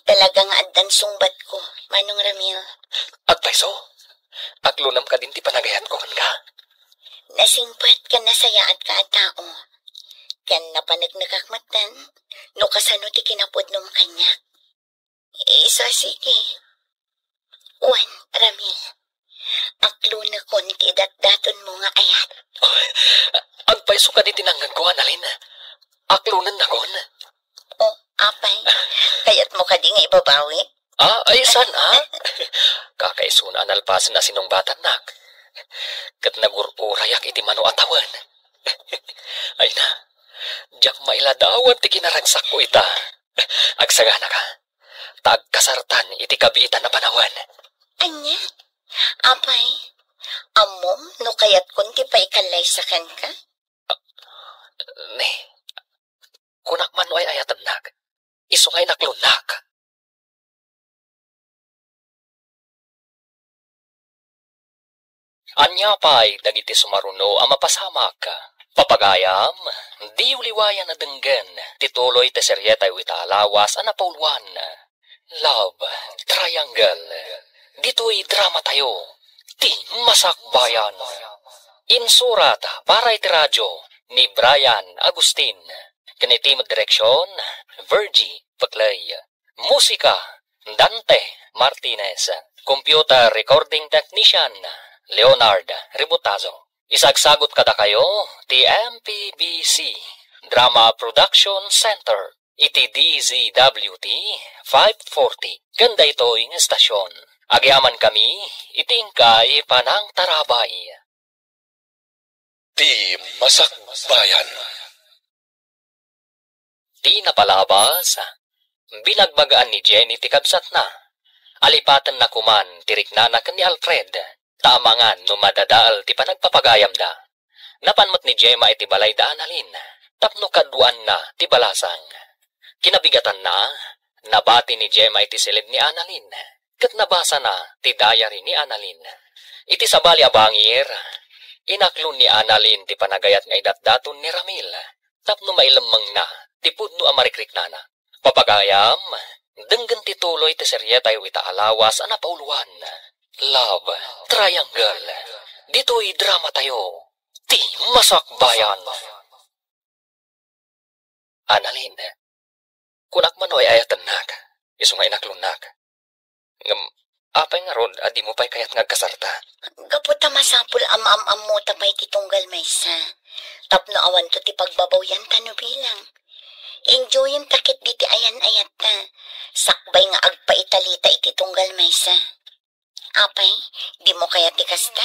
talaga nga addan sungbatko, Manong Ramil. Agpayso, aklonam kadin ti panagayatko kenka? Nasingpet ken nasayaatka a tao. Ken napaneknekak metten no kasano ti kinapudnom kaniak. Isu a sige. Wen, Ramil, aklonekon ti datdatonmo nga ayat. Agpayso kadi ti nangngegko, Annalyn. Aklonennakon. O, apay, kayatmo kadi nga ibabawi? Ah, ay, saan, a? Kakaisuna a nalpasen a sinungbatannak. Ket nagur-urayak iti mano a tawen. Ay na, diak mailadawan ti kinaragsakko ita. Agsaganaka, ta agkasartan iti kabiitan a panawen. Ania? Apay, ammom no kayatkon ti paikallaysa kenka? Ne, kunak man no ay-ayatennak. isu nga inaklonnak. Ania pay dagiti sumaruno a mapasamak? Papagayam, diyo liwayan a denggen ti tuloy ti serietayo ita a lawas a napauluan, Love Triangle. Ditoy dramatayo, ti Masakbayan. Insurat para iti radyo ni Brian Agustin. Ken iti met direksion, Virgie Peclay. Musika, Dante Martinez. Computer recording technician, Leonard Ributazo. Isagsagot kadakayo ti M P B C Drama Production Center iti D Z W T five forty ken daytoy nga estasion. Agyaman kami iti inkay panangtarabay. Ti Masakbayan. Ti napalabas, binagbagaan ni Jenny ti kabsatna. Alipatenna koman ti riknana ken ni Alfred, ta amangan no madadael ti panagpapagayamda. Napan met ni Gemma iti balay da Annalyn tapno kaduaanna ti balasang. Kinabigatanna, nabati ni Gemma iti siled ni Annalyn ket nabasana ti diary ni Annalyn. Iti sabali a bangir, inaklon ni Annalyn ti panagayat nga idatdaton ni Ramil tapno mailemmengna ti pudno a marikriknana. Papagayam, denggen ti tuloy ti serietayo ita a lawas a napauluan, Love Triangle. Ditoy dramatayo, ti Masakbayan. Annalyn, kunak man no ay-ayatennak, isu nga inaklonnak. Ngem, apay ngarud a dimo pay kayat nga agkasarta? Gapu ta masapul a maam-ammota pay ti tunggal maysa. Tapno awanto ti pagbabawianta no bilang. Enjoyenta ket diti ayan-ayatta. Sakbay nga agpaitalita iti tunggal maysa. Apay, dimo kayat ti kasta?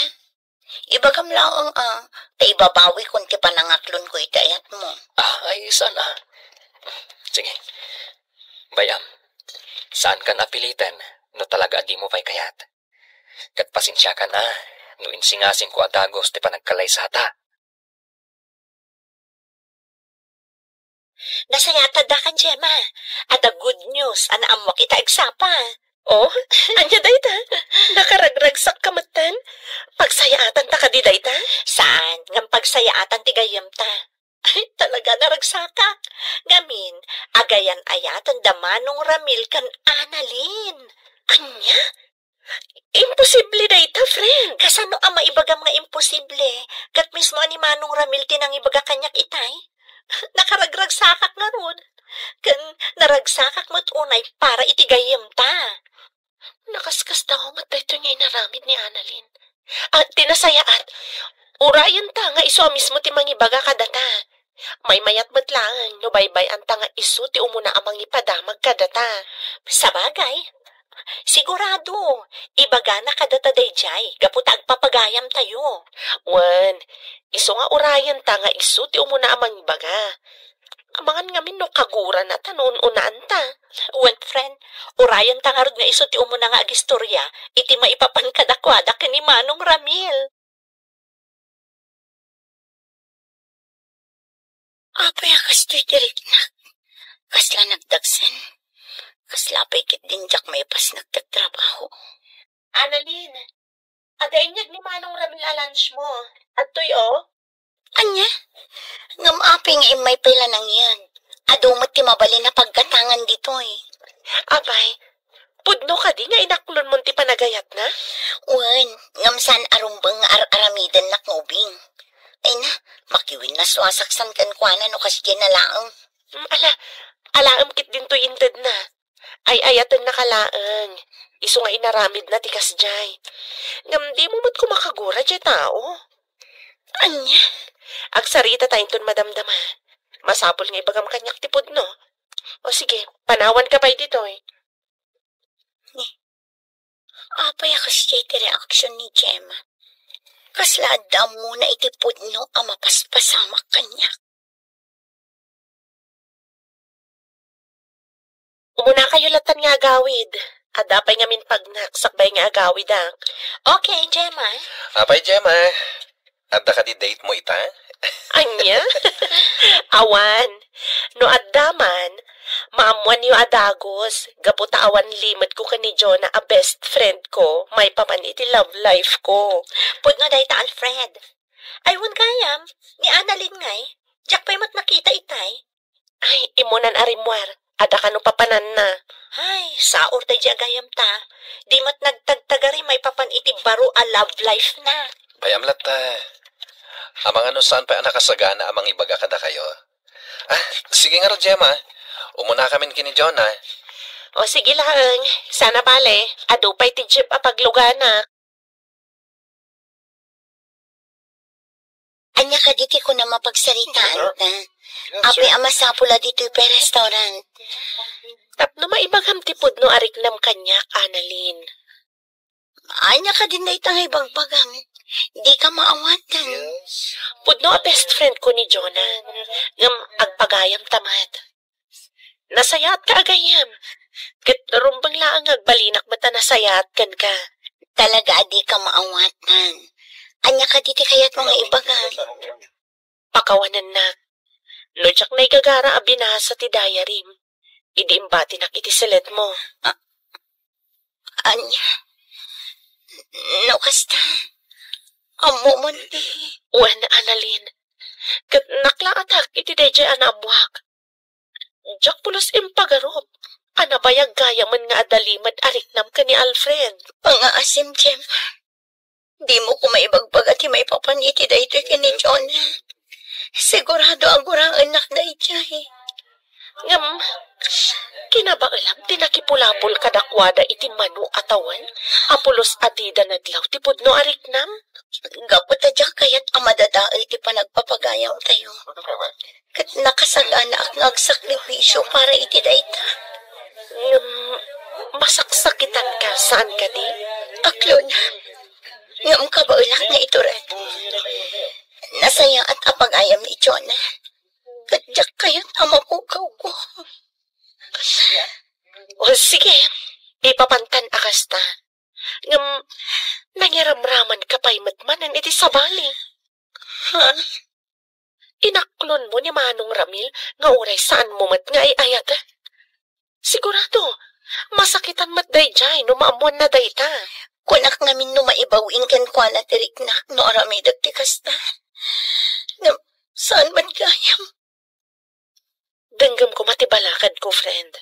Ibagam laeng a, ta ibabawikon ti panangaklonko iti ayatmo. Ah, ay, saan a? Sige. Bay-am, saankan a piliten no talaga a dimo pay kayat. Ket pasensiakan a, no insingasingko a dagus ti panagkalaysata. Nasayaat adda kan Gemma. Adda good news a naammoak ita agsapa. Oh, ania dayta? Nakaragragsakka metten? Pagsayaatanta kadi dayta? Saan, ngem pagsayaatan ti gayyemta. Ay, talaga, naragsakak. Ngamin, agayan-ayaten da Manong Ramil ken Annalyn. Ania? Imposible dayta, friend. Kasano a maibagam nga imposible? Ket mismo a ni Manong Ramil ti nangibaga kaniak itay? Nakaragragsakak ngarud. Ken naragsakak met unay para iti gayyemta. Nakaskasdaaw met daytoy nga inaramid ni Annalyn. Ah, ti nasayaat, urayenta nga isu a mismo ti mangibaga kadata. Maymayat met laeng no baybay-anta nga isu ti umuna a mangipadamag kadata. Sabagay, sigurado, ibagana kadata daydiay gapu ta agpapagayamtayo. Wen, isu nga urayenta nga isu ti umuna a mangibaga. Amangan ngamin no kagurana ta no un-unaanta. Wen, friend, urayenta ngarud nga isu ti umuna nga agistorya iti maipapan kadakuada ken ni Manong Ramil. Apay a kastoy ti riknak? Kasla nagdagsen? Kasla pay ketdin diak maipasnek ti agtrabaho? Annalyn, adda inyeg ni Manong Ramil a lunch mo. Adtoy, o. Ania? Ngem apay nga immay pay la nangyeg? Adu met ti mabalin a paggatangan ditoy. Apay, pudno kadi nga inaklonmon ti panagayatna? Wen, ngem saan a rumbeng nga ar-aramidennak nga ubing. Ay na, makiwin a suasaksan kenkuana no kasdiay na laeng. Mm, ala, alaem ketdin toy intedna. Ay-ayatennaka laeng. Isu nga inaramidna ti kasdiay. Ngem dimo met koma kagura diay tao. Ania? Agsarita ta inton madamdama. Masapul nga ibagam kaniak ti pudno. O sige, panawanka pay ditoy. Ni, apay a kasdiay ti reaksyon ni Gemma? Kasla adda ammona iti pudno a mapaspasamak kaniak. Umunakayo latan nga agawid. Adda pay ngamin pagnak sakbay nga agawidak. Okay, Gemma. Apay, Gemma? Adda kadi date mo ita? Ania? Awan. No adda man, Maammoanyo a dagus, gapu ta awan limed ko ken ni Jonah a best friend ko, maipapan iti love life ko. Pudno dayta, Alfred. Ay, wen gayam, ni Annalyn ngay, diak pay met nakita itay. Ay, immunan a rimmuar, adda kano papananna. Ay, saor daydi a gayam ta. Di met nagtagtagari maipapan iti baro a love life na. Bay-am latta, amangan no saan pay a nakasagana a mangibaga kadakayo. Ah, sige ngarud, Gemma. Umunakamin ken ni Jonah. O, sige laeng. Saan a bale, adu pay ti jeep a paglugana. Ania kadi ti kunam a pagsaritaan ta? Apay a masapul a ditoy pay restaurant? Tapno maibagam ti pudno a riknam kaniak, Annalyn. Ania kadin dayta nga ibagbagam? Dika maawatan. Pudno a best friend ko ni Jonah. Ngem agpagayam ta met. Nasayaatka a gayyem. Ket rumbeng laeng nga agbalinak met a nasayaat kenka. Talaga a dika maawatan. Ania kadi ti kayatmo nga ibaga? Pakawanennak. No diak naigagara a binasa ti diaryem, idi imbatinak iti seletmo. A-, ania? No kasta, ammomon ti... Wen, Annalyn. Ket naklaatak iti daydiay a naammoak. Diak pulos impagarup a nabayag gayamen nga adda limed a riknam ken ni Alfred. Pangngaasim, Gemma. Dimo koma ibagbaga ti maipapan iti daytoy ken ni Jonah. Sigurado a guraennak daydiay. Ngem, kinabaelam ti nakipulapol kadakuada iti mano a tawen a pulos a dida nadlaw ti pudno a riknam? Gapu ta diak kayat a madadael ti panagpapagayamtayo. Ket nakasaganaak nga agsakrifisio para iti dayta. Ngem, masaksakitanka, saan kadi? Aklon, ngem kabaelak nga itured. Nasayaat a pagayam ni Jonah. Ket diak kayat a mapugawko. O, sige, ipapantan a kasta. Ngem, nangiramramanka pay met manen iti sabali. Ha? Inaklonmo ni Manong Ramil nga uray saanmo met nga ay-ayat. Sigurado, masakitan met daydiay no maammoanna dayta. Kunak ngamin no maibaw-in kenkuana ti riknak no aramidek ti kasta. Ngem, saan met gayam? Denggem koma ti balakadko, friend.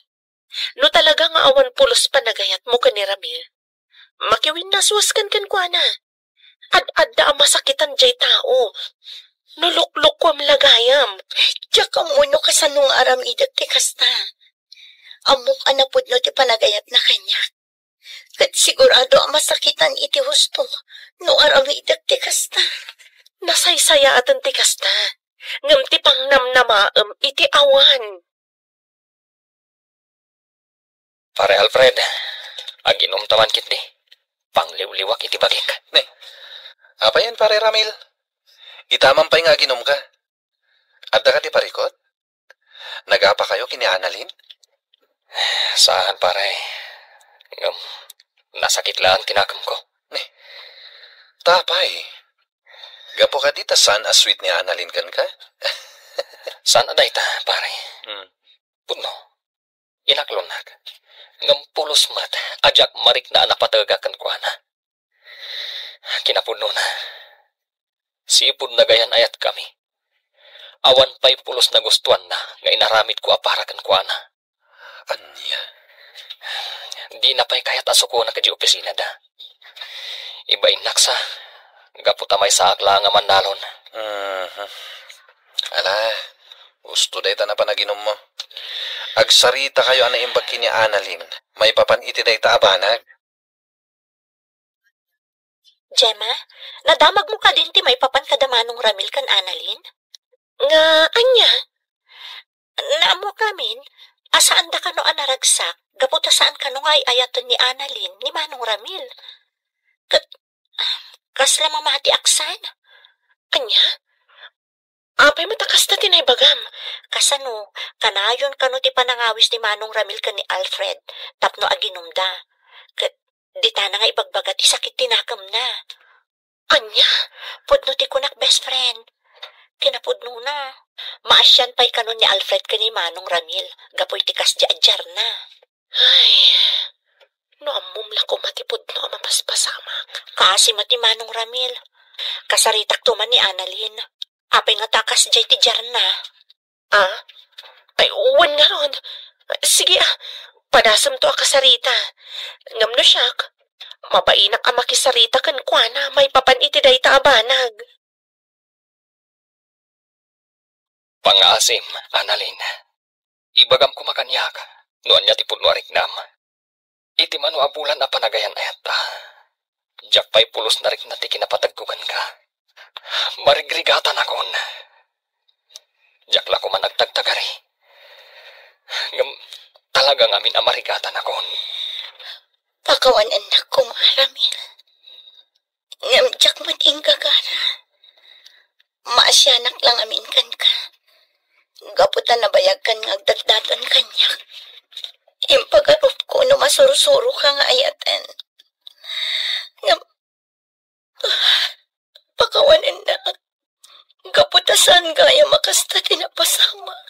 No talaga nga awan pulos panagayatmo ken ni Ramil, makiwinnaswas kenkuana. Ad-adda a masakitan diay tao. No luklukuam la gayam. Diak ammo no kasano nga aramidek ti kasta. Ammok a napudno ti panagayatna kaniak. Ket sigurado a masakitan iti husto no aramidek ti kasta. Nasaysayaaten ti kasta, ngem ti pangnamnamaem iti awan. Pare Alfred, aginom ta man ketdi. Pangliwliwak iti bagik. Ne, apayen, Pare Ramil? Itaman pay nga aginomka. Adda kadi parikut? Nagapakayo ken ni Annalyn? Saan, pare. Ngem, nasakit laeng ti nakemko. Ne, ta apay? Gapu kadi ta saan a sweet ni Annalyn kenka? Saan a dayta, pare. Hmm. Pudno, inaklonnak. Ngem pulos met a diak marikna a napatega kenkuana. Kinapudnona, sipud nagayan-ayatkami, awan pay pulos nagustuanna nga inaramidko a para kenkuana. Ania? Dina pay kayat a sukonak idiay opisinada. Ibainnak sa, gapu ta maysaak laeng a mannalon. Mhm. Ala, husto dayta a panaginummo. Agsaritakayo a naimbag ken ni Annalyn maipapan iti dayta a banag. Gemma, nadamagmo kadin ti maipapan kada Manong Ramil ken Annalyn? Nga ania? Naammoak ngamin a saanda kano a naragsak gapu ta saan kano nga ay-ayaten ni Annalyn ni Manong Ramil. Ket kasla mamatiak san. Ania? Apay met a kasta ti naibagam? Kasano, kanayon kano ti panangawis ni Manong Ramil ken ni Alfred tapno aginumda? Ket ditana nga ibagbaga ti sakit ti nakemna. Ania? Pudno ti kunak, best friend. kinapudnona. Maasian pay kano ni Alfred ken ni Manong Ramil gapu iti kasdi a diarna. Ay, no ammom la koma ti pudno a mapaspasamak. Kaasi met ni Manong Ramil. Kasaritakto man ni Annalyn. Apay ngata kasdiay ti diarna? Ah? Ay, wen ngarud. Sige, ah, padasemto a kasarita. Ngem no siak, mabainak a makisarita kenkuana maipapan iti dayta a banag. Pangngaasim, Annalyn. Ibagam koma kaniak no ania ti pudno a riknam. Iti mano a bulan a panagayan-ayatta, diak pay pulos narikna ti kinapatagko kenka. Marigrigatanakon. Diak la koma nagtagtagari. Ngem talaga ngamin a marigatanakon. Pakawanennak koma, Ramil. Ngem diak met inggagara. Maasianak la ngamin kenka. Gapu ta nabayagkan nga agdatdaton kaniak. Impagarupko no masursuroka nga ayaten. Ngem, pakawanennak. Gapu ta saan gayam a kasta ti napasamak.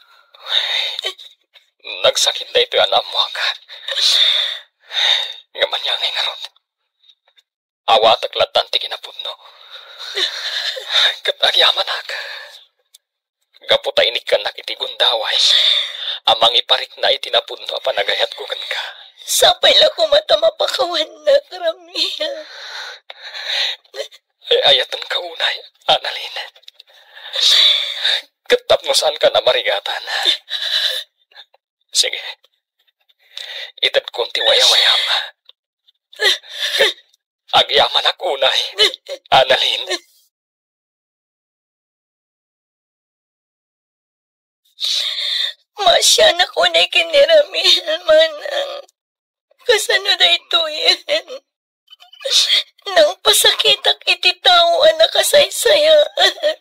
Nagsakit daytoy a naammoak. Ngem ania ngay ngarud? Awatek lattan ti kinapudno. Ket agyamanak. Gapu ta inikkannak iti gundaway a mangiparikna iti napudno a panagayatko kenka. Sapay la koma ta mapakawannak, Ramil. Ay, ayatenka unay, Annalyn. Ket tapno saanka a marigatan. Sige. Itedkon ti wayawayam. Agyamanak unay, Annalyn. Maasianak unay ken ni Ramil, manang. Kasano daytoyen? Nangpasakitak iti tao a nakasaysayaan.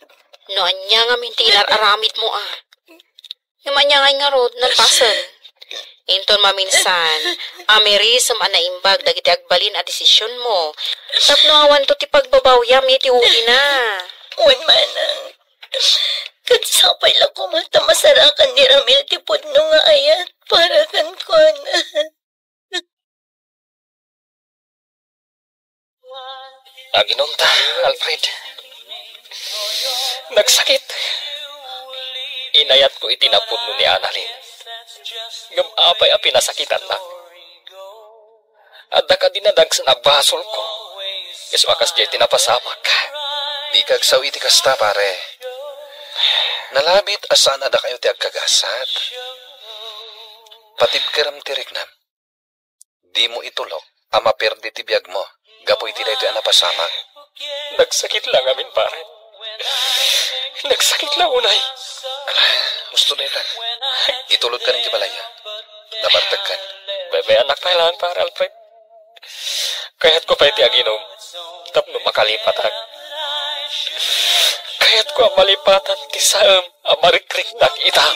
No ania ngamin ti inar-aramidmo, a? Ngem ania ngay ngarud, nalpasen? Inton maminsan, amirisem a naimbag dagiti agbalin a desisionmo, tapno awanto ti pagbabawiam iti ulina. Wen manang, ket sapay la koma ta masarakan ni Ramil ti pudno nga ayat para kenkuana. Aginonta, Alfred. Nagsakit. Inayatko iti napudno ni Annalyn. Ngem apay a pinasakitannak? Adda kadi nadagsen a basolko? Isu a kasdiay ti napasamak. Dika agsao iti kasta, pare. Nalabit a saan a dakayo ti agkagasat. Patibkerem ti riknam. Dimo itulok a maperdi ti biagmo gapu iti daytoy a napasamak. Nagsakit la ngamin, pare. Nagsakit la unay. Ala, husto daytan. Itulodkan iti balay. Nabartekkan. Bebe, anak pay laeng, pare Alfred. Kayatko pay ti aginom tapno makalipatak. Kayatko a malipatan ti saem a marikriknak ita.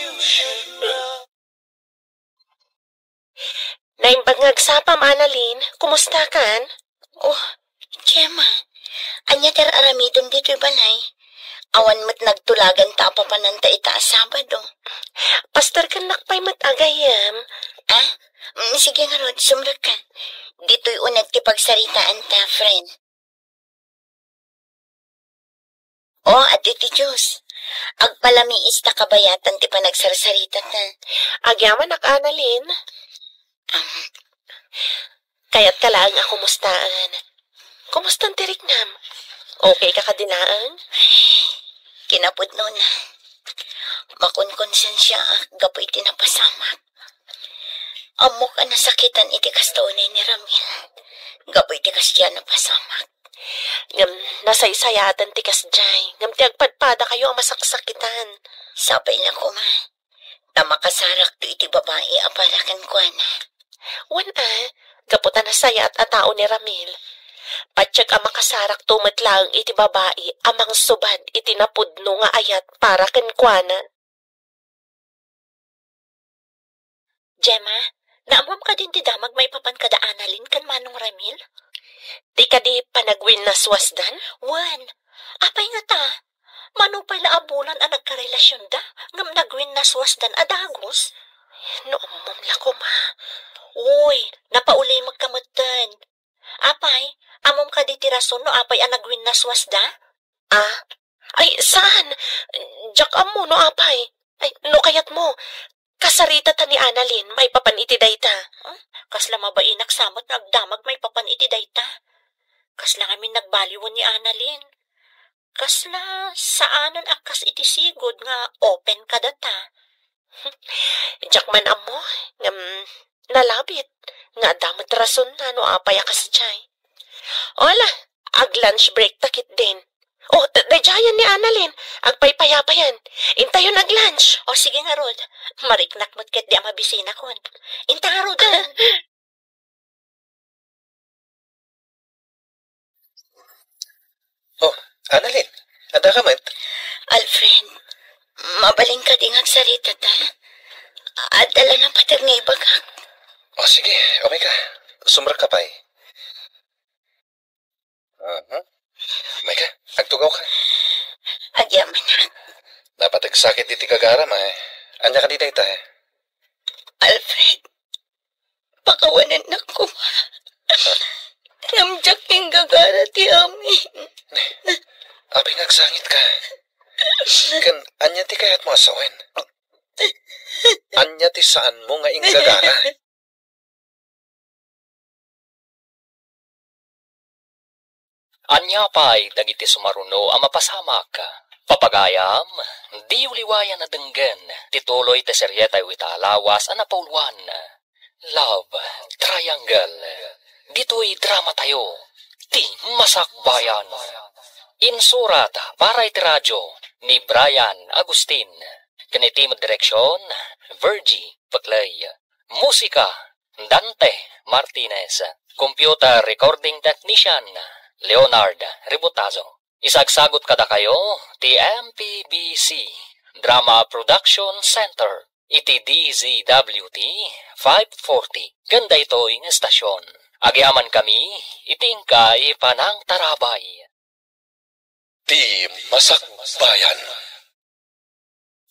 Naimbag nga agsapam, Annalyn. Kumustakan? Oh, Gemma, ania ti ar-aramidem ditoy balay? Awan met nagtulagan ta apapananta ita a Sabado. Pasterkennak pay met a gayyem. Ah? Mm, sige ngarud, sumrekka. Ditoy uneg ti pagsaritaanta, friend. O, adtoy ti juice. Agpalamiis ta kabayatan ti panagsarsarita ta. Agyamanak, Annalyn. Am, kayatka laeng a kumustaen. Kumustan ti riknam? Okay ka kadi laeng? Kinapudnona. Makonkonsensiaak gapu iti napasamak. Ammok a nasakitan iti kasta unay ni Ramil. Gapu iti kasdiay a napasamak. Ngem nasaysayaten ti kasdiay, ngem ti agpadpadakayo a masaksakitan. Sapay la koma, ta makasarakto iti babai a para kenkuana. Wen a, gapu ta nasayaat a tao ni Ramil. Patiek a makasarakto met laeng iti babai a mangsubad iti napudno nga ayat para kenkuana. Gemma, naammoam kadin ti damag maipapan kada Annalyn ken Manong Ramil? Ti kadi panagwinnaswasdan? Wen, apay ngata? Mano pay la a bulan a nagkarelasionda, ngem nagwinnaswasdan a dagus? No ammom la koma. Uy, napaulimekka metten. Apay, ammom kadi ti rason no apay a nagwinnaswasda? Ah, ay, saan? Diak ammo no apay. Ay, no kayatmo, kasarita ta ni Annalyn maipapan iti dayta. Hmm? Kasla mabainak sa met nga agdamag maipapan iti dayta. Kasla ngamin nagbaliwen ni Annalyn. Kasla saanen a kas iti sigud nga open kadata. Diak man ammo, ngem nalabit nga adda met rasonna no apay a kasdiay. Ala, ag-lunch break ta ketdin. O, daydiayen ni Annalyn, agpaypayapayan. Intayon ag-lunch. O, sige ngarud. Mariknak met ketdi a mabisinakon. Inta ngaruden. Oh, Annalyn, adda ka met? Alfred, mabalin kadi nga agsarita ta? Adda la napateg nga ibagak. Oh, sige, umay ka. Sumrekka pay. Aha. Umay ka, agtugaw ka. Agyaman. Napateg sakit iti gagaram, ay. Ania kadi dayta, eh? Alfred, pakawanennak koma. Ngem diak inggagara ti amin. Apay nga agsangitka? Ken ania ti kayatmo a sawen? Ania ti saanmo nga inggagara? Ania pay dagiti sumaruno a mapasamak? Papagayam, diyo liwayan a denggen ti tuloy ti serietayo ita a lawas a napauluan, Love Triangle. Ditoy dramatayo, ti Masakbayan. Insurat para iti radyo ni Brian Agustin. Ken iti direksyon, Virgie Peclay. Musika, Dante Martinez. Computer recording technician, Leonard Ributazo. Isagsagut kadakayo ti M P B C Drama Production Center iti D Z W T five forty ken daytoy nga estasyon. Agyamankami iti inkay panangtarabay. Ti Masakbayan.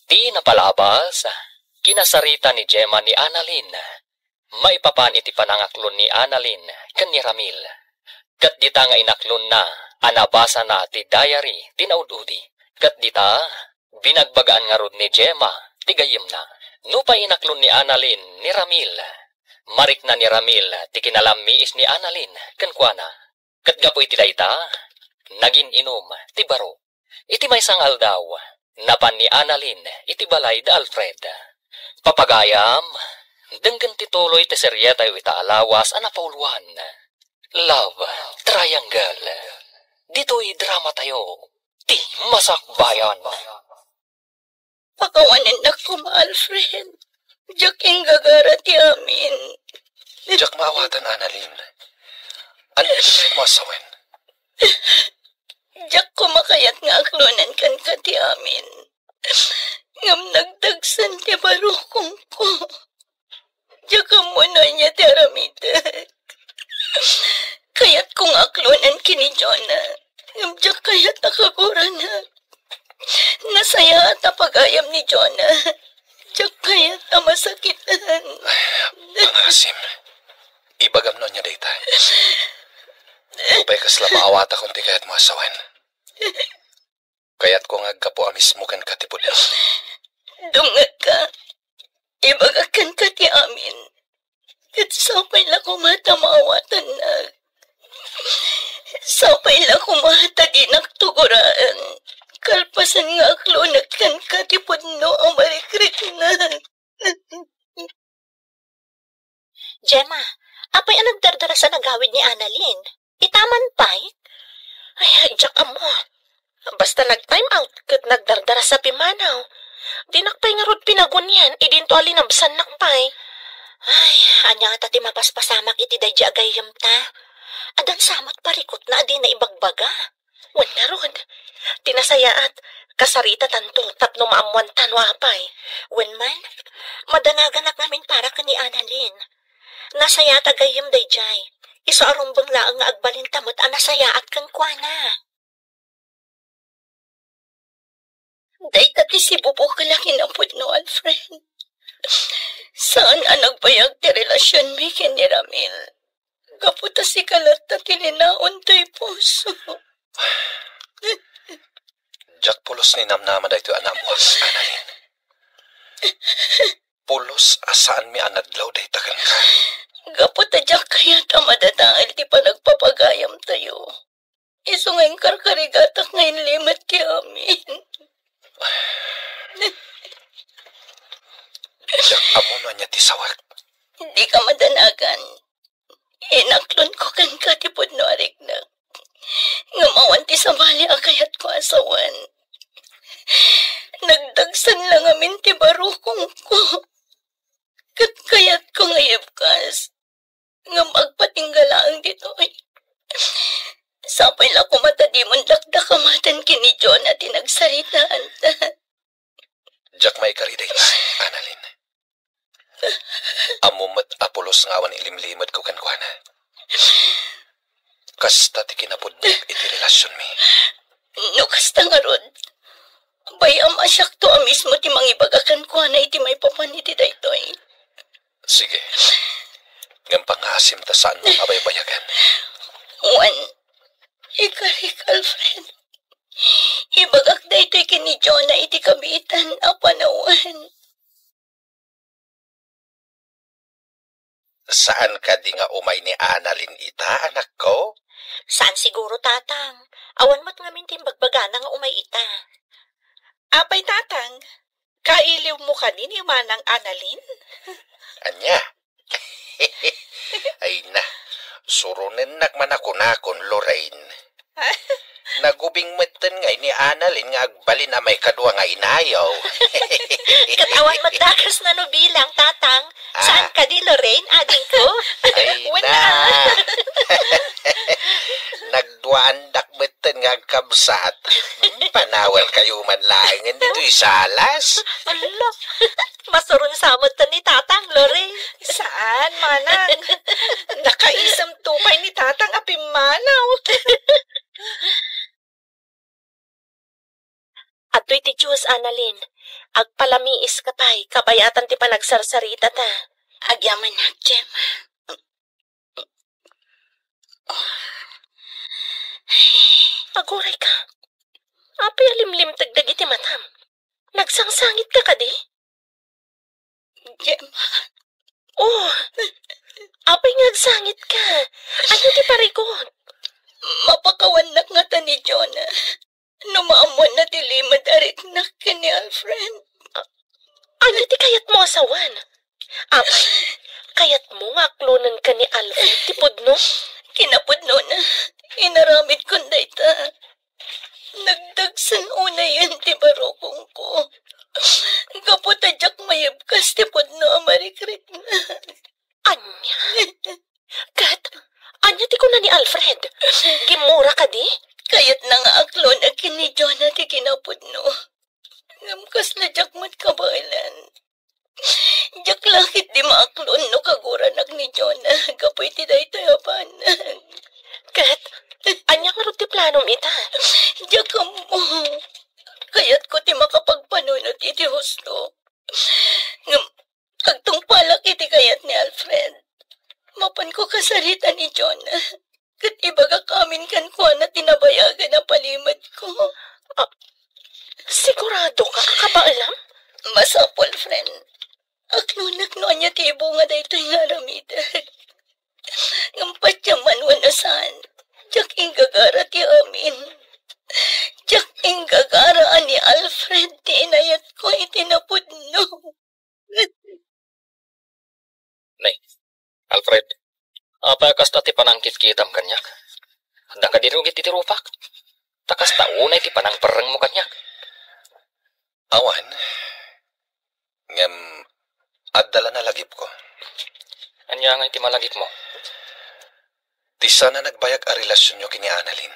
Ti napalabas, kinasarita ni Gemma ni Annalyn. Maipapan iti panangaklon ni Annalyn ken ni Ramil. Ket dita nga inaklonna a nabasana ti diary ti naud-udi. Ket dita, binagbagaan ngarud ni Gemma ti gayyemna. Nupay inaklon ni Annalyn ni Ramil, marikna ni Ramil ti kinalammiis ni Annalyn kenkuana. Ket gapu iti dayta, nagin-inum ti baro. Iti maysa nga aldaw, napan ni Annalyn iti balay da Alfred. Papagayam, denggen ti tuloy ti serietayo ita a lawas a napauluan, Love Triangle. Ditoy dramatayo, ti Masakbayan. Pakawanennak koma, Alfred. Diak inggagara ti amin. Diak maawatan, Annalyn. Ania ti kayatmo a sawen? Diak koma kayat nga aklonen kenka ti amin. Ngem nagdagsen ti barukongko. Diak ammo no ania ti aramidek. Kayatko nga aklonen ken ni Jonah. Ngem diak kayat a kaguranak. Nasayaat a pagayam ni Jonah. Diak kayat a masakitan. Ay, pangasim. Ibagam no ania dayta. Nupay kasla maawatakon ti kayatmo a sawen. Kayatko nga aggapu a mismo kenka ti pudno. Dungngegka. Ibagak kenka ti amin. Ket sapay la koma ta maawatannak. Sapay la koma ta dinak tugoraen. Kalpasan nga aklonek kenka ti pudno a marikriknak. Gemma, apay a nagdardarasa nagawid ni Annalyn? Itaman pay? Ay, diak ammo. Basta nag-time out ket nagdardarasa pimmanaw. Dinak pay ngarud pinagunian idinto a linabsannak pay. Ay, ania ngata ti mapaspasamak iti daydi a gayyemta? Addan sa met parikutna a dina ibagbaga. Wen ngarud, ti nasayaat, kasaritatanto tapno maammoanta no apay. Wen man, madanaganak ngamin para ken ni Annalyn. Nasayaat a gayyem daydiay. Isu a rumbeng laeng nga agbalinta met a nasayaat kenkuana. Dayta ti sibubukol a kinapudno, Alfred. Saan a nagbayag ti relasionmi ken ni Ramil. Gapu ta sika latta ti linaon toy puso. Diak pulos ni namnama daytoy a naammoak, Annalyn. Pulos a saanmi a nadlaw dayta kenka. Gapu ta diak kayat a madadael ti panagpapagayamtayo. Isu nga inkarkarigatak nga inlimed ti amin. Diak ammo no ania ti sawek. Dika madanagan. Inaklonko kenka ti pudno a riknak. Ngem awan ti sabali a kayatko a sawen. Nagdagsen la ngamin ti barukongko. Ket kayatko nga ibkas. Ngem agpatingga laeng ditoy. Sapay la koma ta dimon dakdakamaten ken ni Jonah ti nagsaritaanta. Diak maikari dayta, Annalyn. Ammom met a pulos nga awan ilimlimedko kenkuana. Kasta ti kinapudno iti relasionmi. No kasta ngarud, bay-am a siakto a mismo ti mangibaga kenkuana iti maipapan iti daytoy. Sige. Ngem pangngaasim ta saanmo a baybayagen. Wen, ikarik, Alfred. Ibagak daytoy ken ni Jonah iti kabiitan a panawen. Saan kadi nga umay ni Annalyn ita, anakko? Saan siguro, Tatang. Awan met ngamin ti imbagbagana nga umay ita. Apay, Tatang, kailiwmo kadi ni Manang Annalyn? Ania? Ay na, suronennak man a kunakon, Lorraine. Nagubing metten ngay ni Annalyn nga agbalin a maikadua nga inayo. Ket awan met dakes na no bilang, Tatang. Ah. Saan kadi, Lorraine, adingko? Ay, wen na. Nagduaandak metten nga agkabsat. Hmm, panawal kayo man laengen ditoy salas. Ala, masuron sa metten ni Tatang, Lorraine. Saan, Manang? Nakaisem to pay ni Tatang a pimmanaw. Adtoy ti Dios, Annalyn. Agpalamiiska pay, kabayatan ti panagsarsaritata. Agyamanak, Jem. Agurayka. Apay a limlimteg dagiti matam? Nagsangsangitka kadi? Gemma. Oh, apay nga agsangitka? Ania ti parikut? Mapakawannak ngata ni Jonah no maammoanna ti limed a riknak ken ni Alfred. Ania ti kayatmo a sawen? Apay, kayatmo nga aklonenka ni Alfred ti pudno? Kinapudnona, inaramidkon dayta. Nagdagsen unayen ti barukongko. Gapu ta diak maibkas ti pudno a marikriknak. Ania? Ket, ania ti kuna ni Alfred? Gimmura kadi? Kayatna nga aklonek ken ni Jonah ti kinapudno. Ngem kasla diak met kabaelan. Diak la ketdi maaklon no kaguranak ni Jonah gapu iti daytoy a banag. Ket, ania ngarud ti planom ita? Diak ammo. Kayatko ti makapagpanunot iti husto. Ngem, agtungpalak iti kayat ni Alfred. Mapanko kasarita ni Jonah. Ket ibagak amin kenkuana ti nabayagan a palimedko. Ah, siguradoka a kabaelam? Masapul, friend. Aklonek no ania ti ibunga daytoy nga aramidek. Ngem patiemman wenno saan, diak inggagara ti amin. Diak inggagara a ni Alfred ti inayatko iti napudno. Nay, Alfred, apay a kasta ti panangkitkitam kaniak? Adda kadi rugi iti rupak? Ta kasta unay ti panangperrengmo kaniak. Awan, ngem adda la nalagipko. Ania ngay ti malagipmo? Ti saan a nagbayag a relasionyo ken ni Annalyn.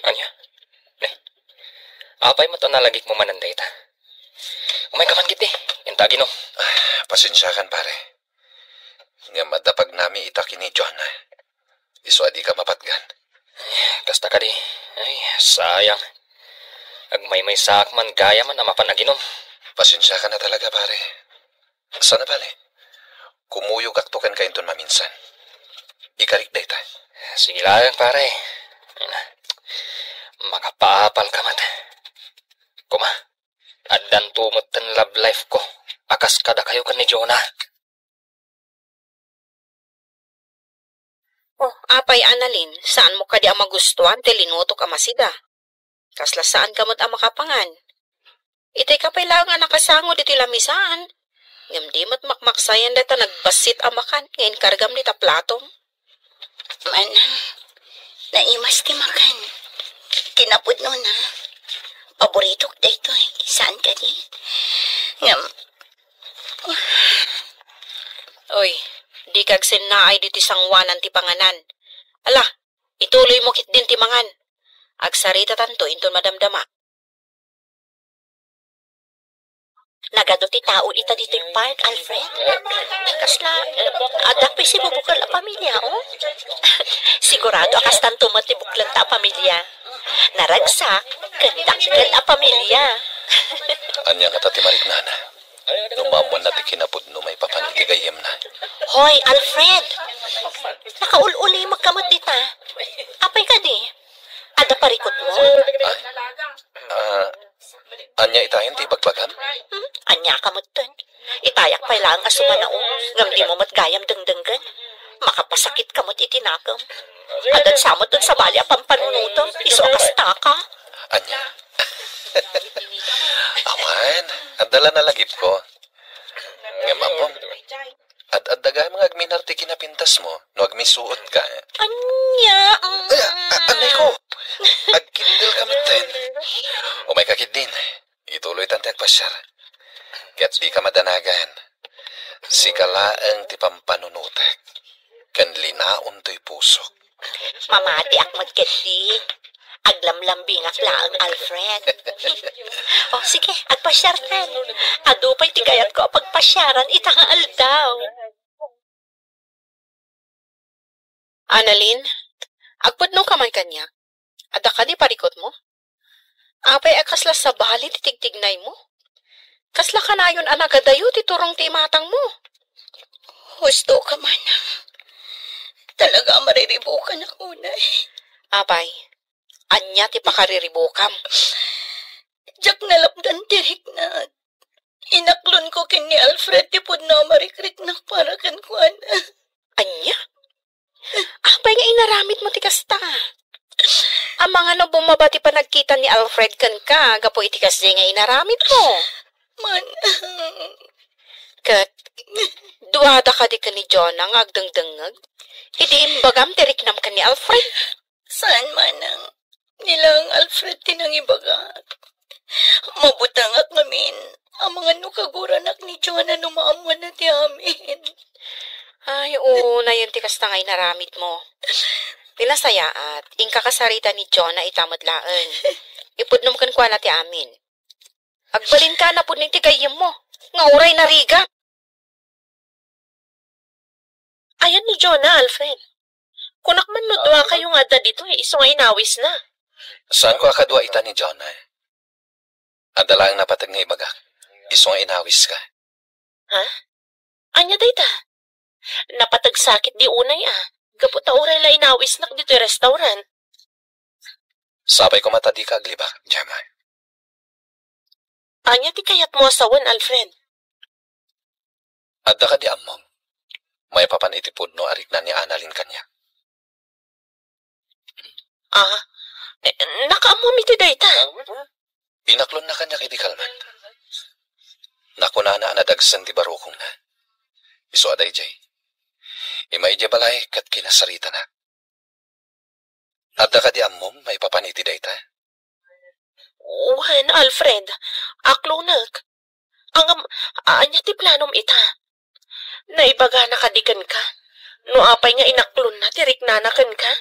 Ania? Ne? Apay met a nalagipmo manen dayta? Umayka man ketdi, inta aginom. Ah, pasensiakan, pare. Ngem adda pagnami ita ken ni Jonah. Isu a dika mapatgan. Kasta kadi. Ay, sayang. Agmaymaysaak man gayam a mapan aginom. Pasensiaka na talaga, pare. Sana bale, kumuyogakto kenka inton maminsan. Ikarik dayta. Sige laeng, pare. Ay na, makapaapal ka met. Kuma, addanto met ti love life ko a kas kadakayo ken ni Jonah. Oh, apay, Annalyn, saanmo kadi a magustuan ti linutok a masida? Kasla saanka met a makapangan. Itay ka pay laeng a nakasangod iti lamisaan. Ngem di met makmaksayan dayta nagbassit a makan nga inkargam dita platom. Manang, naimas ti makan. Kinapudnona. Paboritok daytoy. Saan kadi? Ngem, Oy, dika agsennaay ditoy sangoanan ti panganan. Ala, ituloymo ketdin ti mangan. Agsaritatanto inton madamdama. Nagadu ti tao ita ditoy park, Alfred. Kasla, adda pay sibubukel a pamilia, oh? Sigurado a kastanto met ti buklenta a pamilia. Naragsak, ken dakkel a pamilia. Ania ngata ti mariknana? No maammoanna ti kinapudno maipapan iti gayyemna. Hoy, Alfred! Nakaul-ulimekka met dita. Apay kadi? Adda parikutmo? Ay? Ah, ania itayen ti ibagbagam? Hmm? Ania ka metten? Itayak pay laeng a sumanao, ngem dimo met gayam dengdenggen. Makapasakitka met iti nakem. Adda sa met ti sabali a pampanunotem, isu a kastaka. Ania? Awan, adda la nalagipko. Ngem ammom, ad-adda gayam nga agminar ti kinapintasmo no agmisuotka. Ania? Ay, a-, anay ko. Agkiddel ka metten. Umay ka ketdin. Ituloytan ti agpasiar. Ket dika madanagan. Sika laeng ti pampanunotek. Ken linaon toy pusok. Mamatiak met ketdi. Aglamlambingak laeng, Alfred. Oh, sige, agpasiartan. Adu pay ti kayatko a pagpasiaran ita nga aldaw. Annalyn, agpudno ka man kaniak. Adda kadi parikutmo? Apay a kasla sabali ti tigtignaymo? Kasla kanayon a nagadayo ti turong ti imatangmo? Husto ka man. Talaga a mariribukan ako, Nay. Apay, ania ti pakariribukam? Diak nalapdan ti riknak. Inaklonko ken ni Alfred ti pudno a marikriknak para kenkuana. Ania? Apay nga inaramidmo ti kasta? Amangan no bumaba ti panagkita ni Alfred kenka gapu iti kasdiay nga inaramidmo? Man. Ket, duada kadi ken ni Jonah nga agdengdengngeg? Idi imbagam ti riknam ken ni Alfred? Saan manang. Ni laeng Alfred ti nangibagak. Mabutangak ngamin. Amangan no kaguranak ni Jonah no maammoanna ti amin. Ay, oo, nayon ti kasta nga inaramidmo. Ti nasayaat, inka kasarita ni Jonah ita met laeng. Ipudnom kenkuana ti amin. Agbalinka a napudno iti gayyemmo, nga uray narigat. Ayan ni Jonah, Alfred. Kunak man no dua kayo nga adda ditoy, isu nga inawisna. Saanko a kadua ita ni Jonah. Adda laeng napateg nga ibagak. Isu nga inawiska. Ha? Ania dayta? Napateg sakit di unay a. Gapu ta uray la inawisnak ditoy restaurant. Sapay koma ta dika aglibak, Gemma. Ania ti kayatmo a sawen, Alfred? Adda kadi ammom, maipapan iti pudno a rikna ni Annalyn kaniak? Ah, eh, nakaammom iti dayta? Inaklonna kaniak idi kalman. Nakunana a nadagsen ti barukongna. Isu a daydiay. Immay idiay balay ket kinasaritana. Adda kadi ammom maipapan iti dayta? Wen, Alfred. Aklonek. Ngem, ania ti planom ita? Naibagana kadi kenka? No apay nga inaklonna ti riknana kenka?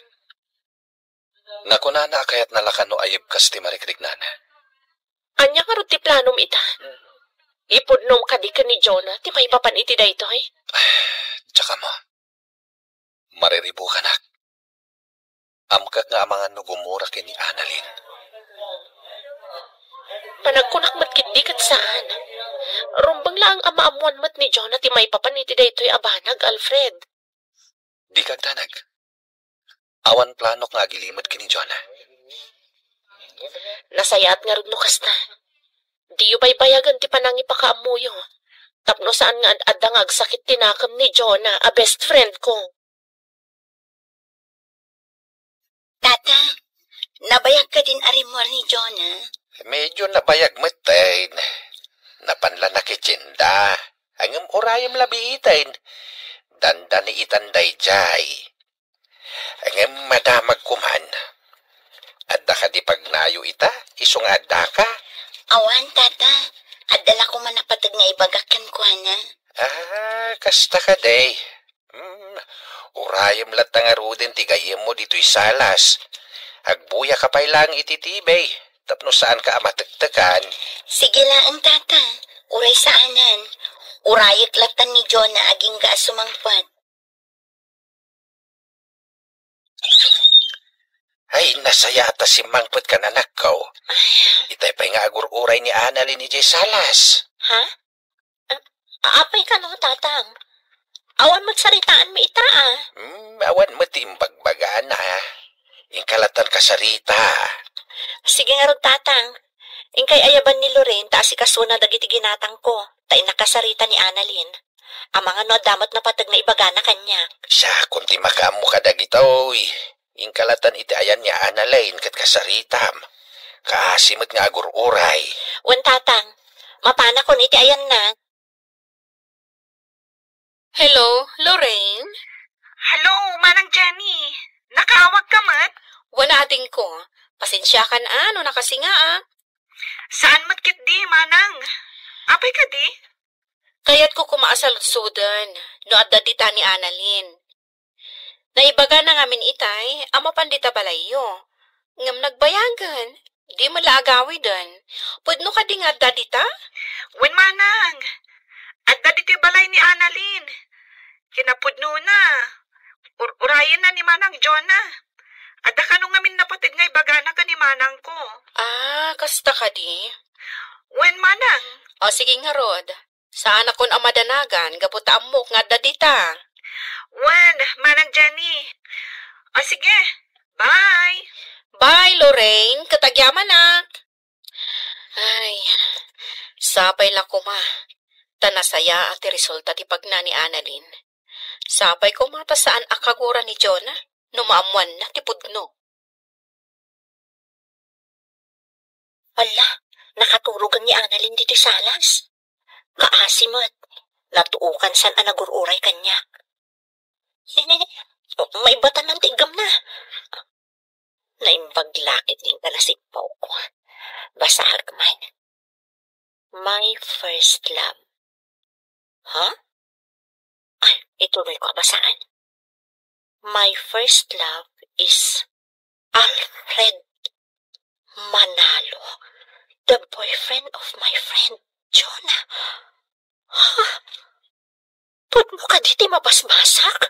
Nakunana a kayatna la kano a ibkas ti marikriknana. Ania ngarud ti planom ita? Ipudnom kadi ken ni Jonah ti maipapan iti daytoy? Diak ammo. Mariribukanak. Amkak nga amangan no gumura ken ni Annalyn. Panagkunak met ketdi ket saan. Rumbeng laeng a maammoan met ni Jonah ti maipapan iti daytoy a banag, Alfred. Dika agdanag. Awan planok nga agilimed ken ni Jonah. Nasayaat ngarud no kasta. Diyo baybayagen ti panangipakaammoyo. Tapno saan nga ad-adda nga agsakit ti nakem ni Jonah a best friend ko. Tata, nabayag kadin a rimmuar ni Jonah? Medyo nabayag met, eh. Napan la nakitienda. Ngem urayem la biiten. Dandani itan daydiay. Ngem madamag koman. Adda kadi pagnayo ita, isu nga addaka? Awan, Tata. Adda la koman a pateg nga ibagak kenkuana. Ah, kasta kadi. Hmm, urayem latta ngaruden ti gayyemmo ditoy salas. Agbuyaka pay laeng iti T V, tapno saanka a matektekan. Sige laeng, Tata. Uray saanen. Urayek latta ni Jonah agingga a sumangpet. Ay, nasayaat a simmangpet kan, anakko. Itay pay nga agur-uray ni Annalyn idiay salas. Ha? A-, apay kano, Tatang? Awan met saritaanmi ita, a. Hmm, awan met ti imbagbagana. Inka lattan kasarita. Sige ngarud, Tatang. Inkay ayaban ni Lorraine ta asikasona dagiti ginatangko, ta innakasarita ni Annalyn. Amangan no adda met napateg nga ibagana kaniak. Siakon ti makaammo kadagitoy. Inka lattan iti ayan ni Annalyn ket kasaritam. Kaasi met nga agur-uray. Wen, Tatang. Mapanakon iti ayanna. Hello, Lorraine? Hello, Manang Jenny. Nakaawagka met? Wen, adingko. Pasensiakan a no nakasingaak. Saan met ketdi, Manang? Apay kadi? Kayatko koma a saludsoden no adda dita ni Annalyn. Naibagana ngamin itay a mapan dita balayyo. Ngem nagbayagen, di met la agawiden. Pudno kadi nga adda dita? Wen, Manang. Adda ditoy balay ni Annalyn. Kinapudnona. Ur-, urayenna ni Manang Jonah. Adda kano ngamin napateg nga ibagana ken ni manangko. Ah, kasta kadi? Wen, Manang. O, sige ngarud. Saanakon a madanagan gapu ta ammok nga adda dita. Wen, Manang Jenny. O, sige. Bye. Bye, Lorraine. Ket agyamanak. Ay, sapay la koma. Ta nasayaat ti resulta ti pagna ni Annalyn. Sapay koma ta saan a kagura ni Jonah no maammoanna ti pudno. Hala, nakaturogen ni Annalyn ditoy salas. Kaasi met, natuokan san a nagur-uray kaniak. Maibatan ti iggemna. Naimbag la ket inka nasippawko. Basaek man. My first love. Ha? Ay, ituloy ko a basaan. My first love is Alfred Manalo, the boyfriend of my friend Jonah. Ha? Pudno kadi ti mabasbasak?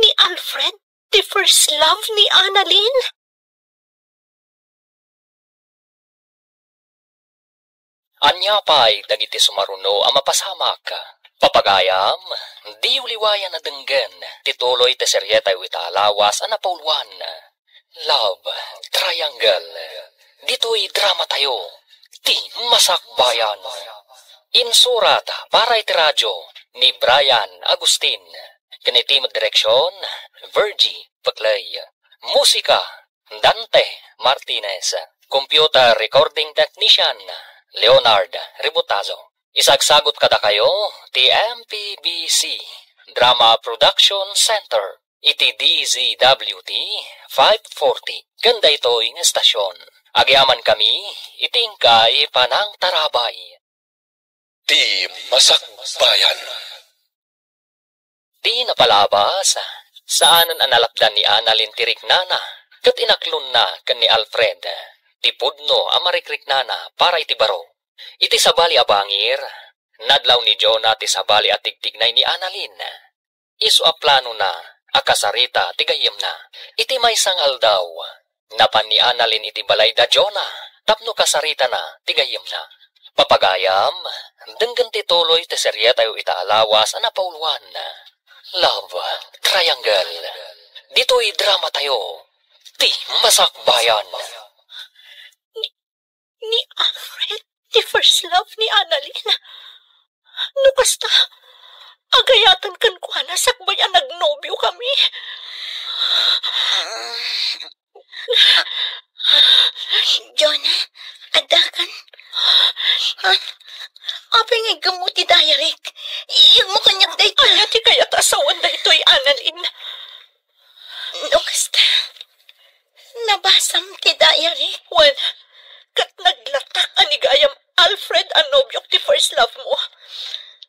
Ni Alfred, the first love ni Annalyn? Ania pay dagiti sumaruno a mapasamak? Papagayam, diyo liwayan a denggen ti tuloy ti serietayo ita a lawas a napauluan, Love Triangle. Ditoy dramatayo, ti Masakbayan. Insurat para iti radyo ni Brian Agustin. Ken iti direksyon, Virgie Peclay. Musika, Dante Martinez. Computer recording technician, Leonard Ributazo. Isagsagot kadakayo ti M P B C Drama Production Center iti D Z W T five forty ken daytoy nga estasyon. Agyamankami iti inkay panangtarabay. Ti Masakbayan. Ti napalabas, saanen a nalapdan ni Annalyn ti riknana, ket inaklonna ken ni Alfred ti pudno a marikriknana para iti baro. Iti sabali a bangir, nadlaw ni Jonah ti sabali a tigtignay ni Annalyn. Isu a planona a kasarita ti gayyemna. Iti maysa nga aldaw, napan ni Annalyn iti balay da Jonah. tapno kasaritana ti gayyemna. Papagayam, denggen ti tuloy ti serietayo ita a lawas a napauluan. Love Triangle. Ditoy dramatayo, ti masakbayan. Ni Alfred, ti first love ni Annalyn. No kasta, agayatan kenkuana sakbay a nagnobiokami. Jonah, addakan. Ah, apay nga iggammo ti diaryk? Iyegmo kaniak dayta. Ania ti kayat a sawen daytoy, Annalyn? No kasta, nabasam ti diary. Wen, ket naglatak a ni gayam Alfred a nobiok ti first love mo.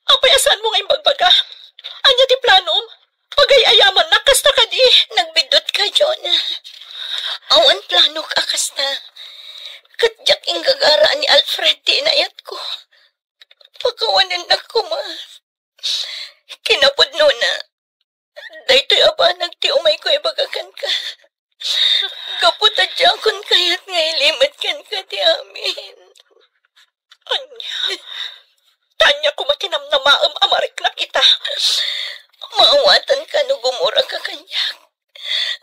Apay a saanmo nga imbagbaga? Ania ti planom? Pagay-ayamannak kasta kadi? Nagbiddut ka, Jonah. Awan planok a kasta. Ket diak inggagara ni Alfred ti inayatko. Pakawanennak koma. Kinapudnona, daytoy a banag ti umayko ibaga kenka. Gapu ta diakon kayat nga ilimed kenka ti amin. Ania? Ania koma ti namnamaem a mariknak ita? Maawatanka no gumuraka kaniak.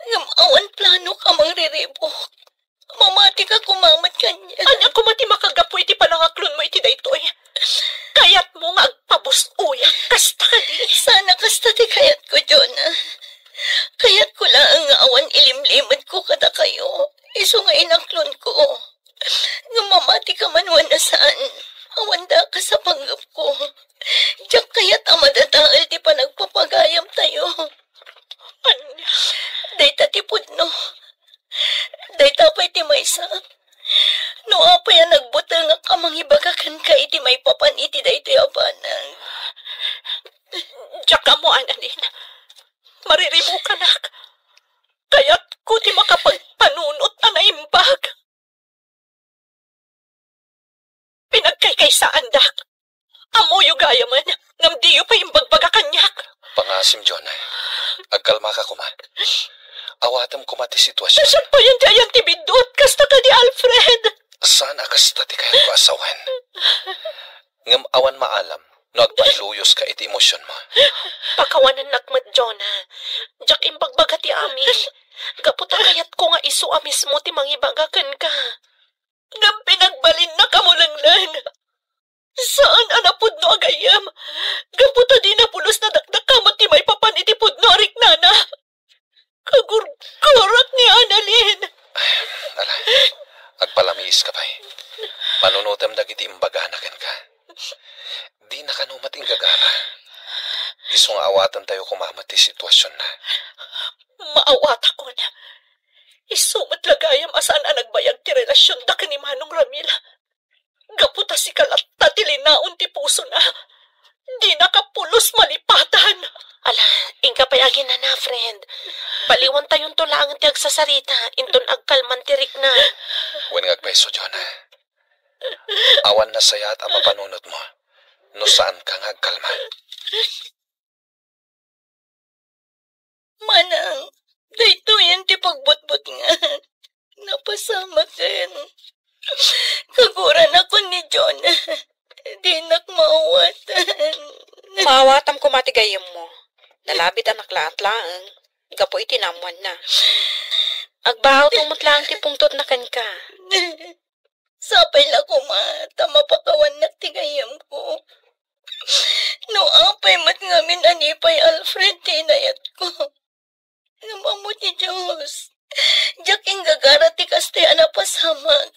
Ngem awan planok a mangriribuk. Mamatika koma met kaniak. Ania koma ti makagapu iti panangaklonmo iti daytoy? Kayatmo nga agpabus-oyak kasta kadi? Saan a kasta ti kayatko, Jonah. Kayatko laeng nga awan ilimlimedko kadakayo, isu nga inaklonko. Ngem mamatika man wenno saan, awan dakes a panggepko. Diak kayat a madadael ti panagpapagayamtayo. Ania? Dayta ti pudno. Dayta pay ti maysa. No apay a nagbutengak a mangibaga kenka iti maipapan iti daytoy a banag? Diak ammo, Annalyn. Mariribukanak. Kayatko ti makapagpanunot a naimbag. Pinagkaykaysaandak. Ammoyo gayamen, ngem diyo pay imbagbaga kaniak. Pangasim, Jonah. Agkalmaka koma. Awatem koma ti sitwasion. Siak payen ti ayan ti biddut, kasta kadi, Alfred? Saan a kasta ti kayatko a sawen. Ngem awan maalam no agpailuyos ka iti emosionmo. Pakawanennak met, Jonah. Diak imbagbaga ti amin. Gapu ta kayatko nga isu a mismo ti mangibaga kenka. Ngem pinagbalinnak a mulengleng. Saan a napudno a gayyem. Gapu ta dina pulos nadakdakaman ti maipapan iti pudno a riknana. Kagurgurak ni Annalyn. Ala, agpalamiis ka pay. Panunotem dagiti imbagana kenka. Dina kano met inggagara. Isu nga awatentayo koma met ti situasionna. Maawatakon. Isu met la gayam a saan a nagbayag ti relasionda ken ni Manong Ramil. Gapu ta sika latta ti linaon ti pusona. Dinaka pulos malipatan. Ala, inka pay aginana, friend. Baliwantayonto laeng ti agsasarita, inton agkalman ti rikna. Wen nga agpayso, Jonah. Awan nasayaat a mapanunotmo no saanka nga agkalma. Manang, daytoyen ti pagbutbutngan. Napasamaken. Kaguranakon ni Jonah. Dinak maawatan. Maawatam koma ti gayyemmo. Nalabit a naklaat laeng gapu iti naammoanna. Agbaawto met laeng ti pungtotna kenka. Sapay la koma ta mapakawannak ti gayyemko. No apay met ngamin a ni pay Alfred ti inayatko. Ngem ammo ti Dios, diak inggagara ti kastoy a napasamak.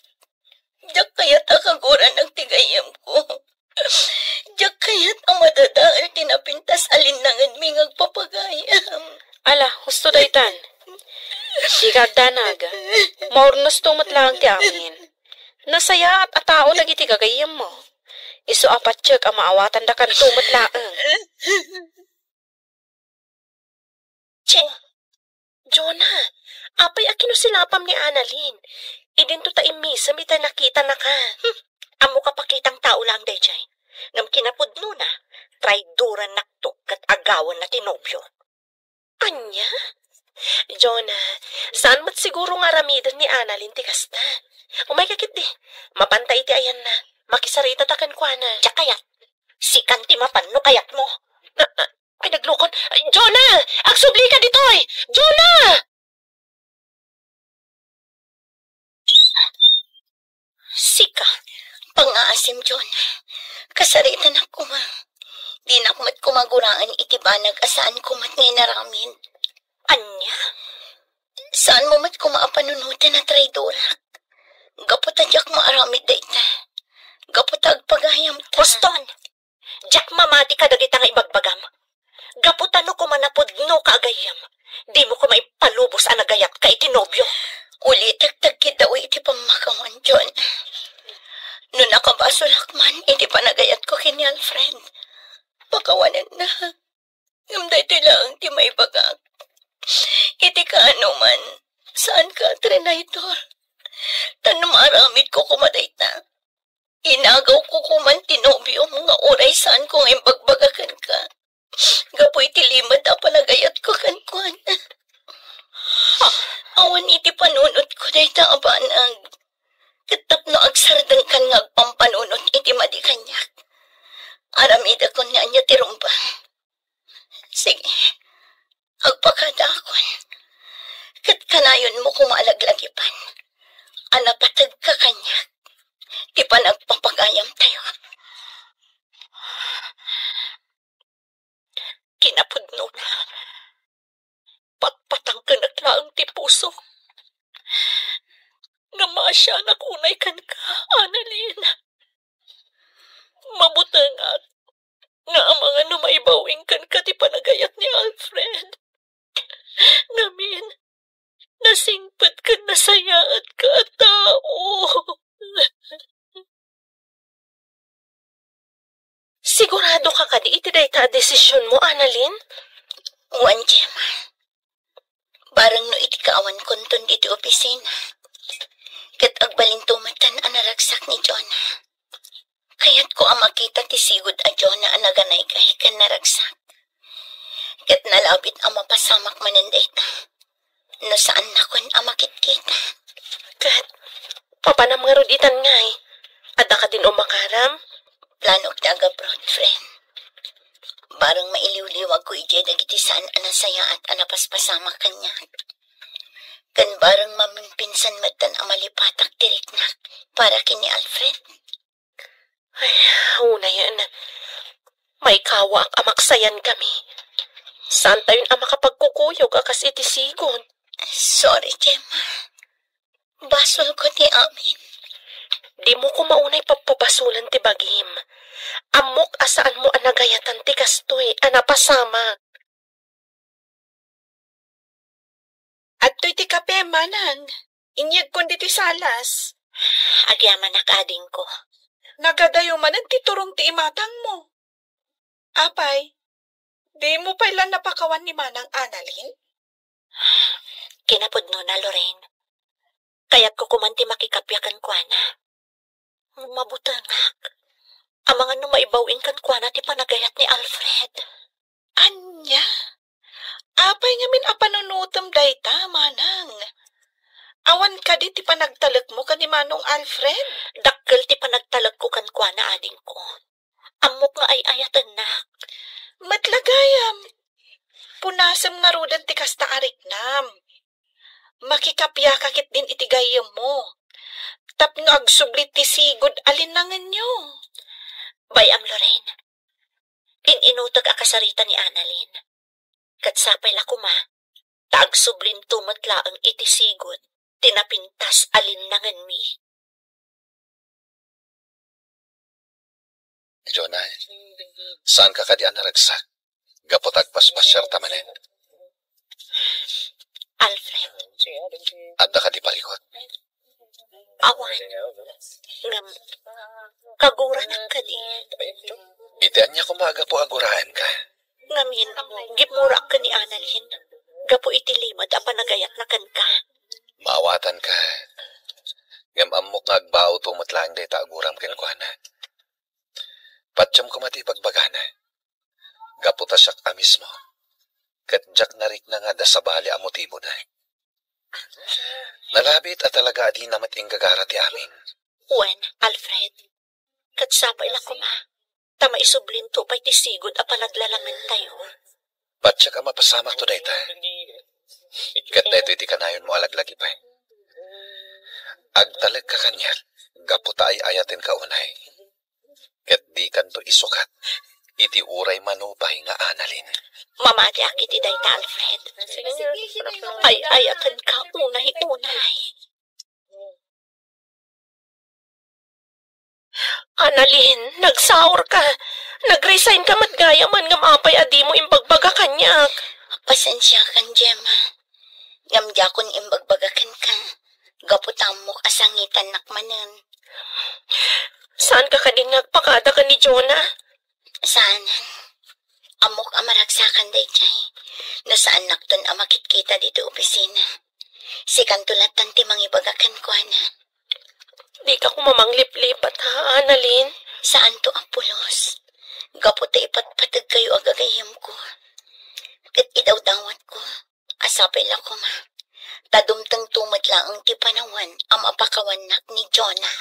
Diak kayat a kaguranak ti gayyemko. Diak kayat a madadael ti napintas a linnangenmi nga agpapagayam. Ala, husto daytan. Dika agdanag. Maurnosto met laeng ti amin. Nasayaat a tao dagiti gagayyemmo. Isu a patiek a maawatandakanto met laeng. Cheng! Jonah, apay a kinusilapam ni Annalyn? Idinto ta immisem iti nakitanaka. Hmm, ammok a pakitang tao laeng daydiay. Ngem kinapudnona, traidorannakto ket agawanna ti nobio. Ania? Jonah, saan met siguro nga aramiden ni Annalyn ti kasta? Umayka ketdi. Mapanta iti ayanna. Makisaritata kenkuana. Diak kayat. Sikan ti mapan no kayatmo. Na, na, ay, naglukon. Jonah! Agsublika ditoy! Jonah! Sika, pangngaasim, Jonah. Kasaritanak koma. Dinak met koma guraen iti banag a saanko met nga inaramid. Ania? Saanmo met koma a panunoten a traidorak. Gapu ta diak maaramid dayta. Gapu ta agpagayamta. Boston! Diak mamati kadagita nga ibagbagam. Gapu ta no koma napudnoka a gayyem, dimo koma ipalubos a nagayatka iti nobio. Ulitek ta agkiddaw iti pammakawan, John. No nakabasolak man iti panagayatko ken ni Alfred, pakawanennak. Ngem daytoy laeng ti maibagak. Iti kaano man, saanka a traitor. Ta no maaramidko koma dayta, inagawko koma ti nobiom nga uray saanko nga imbagbaga kenka. Gapu iti limed a panagayatko kenkuana. Awan iti panunotko dayta a banag. Ket tapno agsardengkan nga agpampanunot iti madi kaniak, aramidekon nga ania ti rumbeng. Sige, agpakadaakon. Ket kanayonmo koma a laglagipan a napategka kaniak ti panagpapagayamtayo. Kinapudnona, patpatangkenak laeng ti puso. Nga maasianak unay kenka, Annalyn. Mabutengak nga amangan no maibawing kenka ti panagayat ni Alfred. Ngamin, nasingpet ken nasayaatka a tao. Siguradoka kadi iti dayta a desisionmo, Annalyn? Wen, Gemma. Bareng no iti kaawankonton ditoy opisina, ket agbalinto metten a naragsak ni Jonah. Kayatko a makita ti sigud a Jonah a naganaygay ken naragsak. Ket nalabit a mapasamak manen dayta no saannakon a makitkita. Ket papanam ngarud itan ngay? Adda kadin umakaram? Planok ti agabroad, friend. Bareng mailiwliwagko idiay dagiti saan a nasayaat a napaspasamak kaniak. Ken bareng mamimpinsan metten a malipatak ti riknak para ken ni Alfred. Ay, unayen. Maikawaak a maksayankami. Saantayon a makapagkukuyog a kas iti sigud. Sorry, Gemma. Basolko ti amin. Dimo koma unay pappabasolen ti bagim. Ammok a saanmo a nagayatan ti kastoy a napasamak. Adtoy ti kape, manang. Inyegkon ditoy salas. Agyamanak, adingko. Nagadayo manen ti turong ti imatangmo. Apay, dimo pay la napakawan ni Manang Annalyn? Kinapudnona, Lorraine. Kayatko koman ti makikappia kenkuana. Mabutengak. Amangan no maibawing kenkuana ti panagayat ni Alfred. Ania? Apay ngamin a panunotem dayta, manang? Awan kadi ti panagtalekmo ken ni Manong Alfred? Dakkel ti panagtalekko kenkuana, adingko. Ammok nga ay-ayatennak. Met la gayam. Punasem ngaruden ti kasta a riknam. Makikapiaka ketdin iti gayyemmo. Tapno agsubli ti sigud a linnangenyo. Bay-am, Lorraine. In-inutek a kasarita ni Annalyn. Ket sapay la koma, ta agsublinto met laeng iti sigud ti napintas a linnangenmi. Jonah, saanka kadi a naragsak? Gapu ta agpaspasiarta manen. Alfred. Adda kadi parikut? Awan. Ngem, kaguranak kadi. Iti ania koma a gapu a guraenka? Ngamin, gimmurak ken ni Annalyn. Gapu iti limed a panagayatna kenka. Maawatanka. Ngem ammok nga agbawto met laeng dayta a guram kenkuana. Patiem koma ti ibagbagana. Gapu ta siak a mismo. Ket diak narikna nga adda sabali a motibo na. Nalabit a talaga a dina met inggagara ti amin. Wen, Alfred, ket sapay la koma, ta maisublinto pay ti sigud a panaglalangen tayo. Patiek a mapasamakto dayta. Ket daytoy ti kanayonmo a laglagipen. Agtalekka kaniak gapu ta ay-ayatenka unay. Ket dikanto isukat iti uray mano pay nga Annalyn. Mamatiak iti dayta, Alfred. Ay-ayatenka unay-unay. Annalyn, nagsaorka. Nag-resignka met gayamen ngem apay a dimo imbagbaga kaniak? Pasensiakan, Gemma. Ngem diakon imbagbaga kenka. Gapu ta ammok a sangitannak manen. Saanka kadi nga agpakada ken ni Jonah? Saanen. Ammok a maragsakan daydiay. No saannakton a makitkita ditoy opisina, sikanto lattan ti mangibaga kenkuana. Dika koma mangliplipat, ha, Annalyn? Saanto a pulos. Gapu ta ipatpategkayo a gagayyemko. Ket idawdawatko a sapay la koma ta dumtengto met laeng ti panawen a mapakawannak ni Jonah.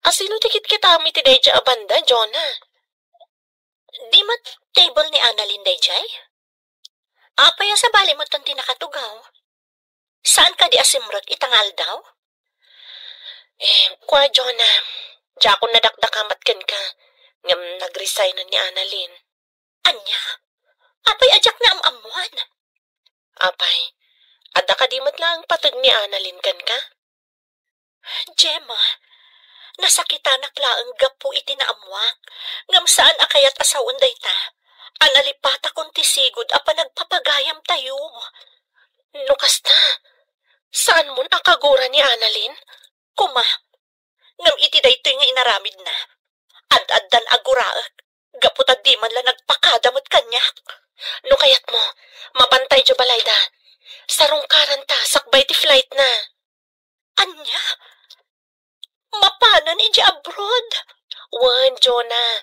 A sino ti kitkitam iti daydiay a banda, Jonah? Di met table ni Annalyn daydiay? Apay a sabali metten ti nakatugaw? Saan kadi a simrek ita nga aldaw? Eh, kua, Jonah, diakon nadakdakamat kenka, ngem nagresignen ni Annalyn. Ania? Apay a diak naam-ammoan? Apay, adda kadi met laeng pateg ni Annalyn kenka? Gemma, nasakitanak laeng gapu iti naammoak, ngem saan a kayat a sawen dayta, a nalipatakon ti sigud a panagpapagayamtayo. No kasta, saanmon a kagura ni Annalyn? Koma, ngem iti daytoy nga inaramidna, ad-addan a guraek, gapu ta di man la nagpakada met kaniak. No kayatmo, mapantay idiay balayda. Sarungkaranta sakbay ti flightna. Ania? Mapanan idiay abroad? Wen, Jonah.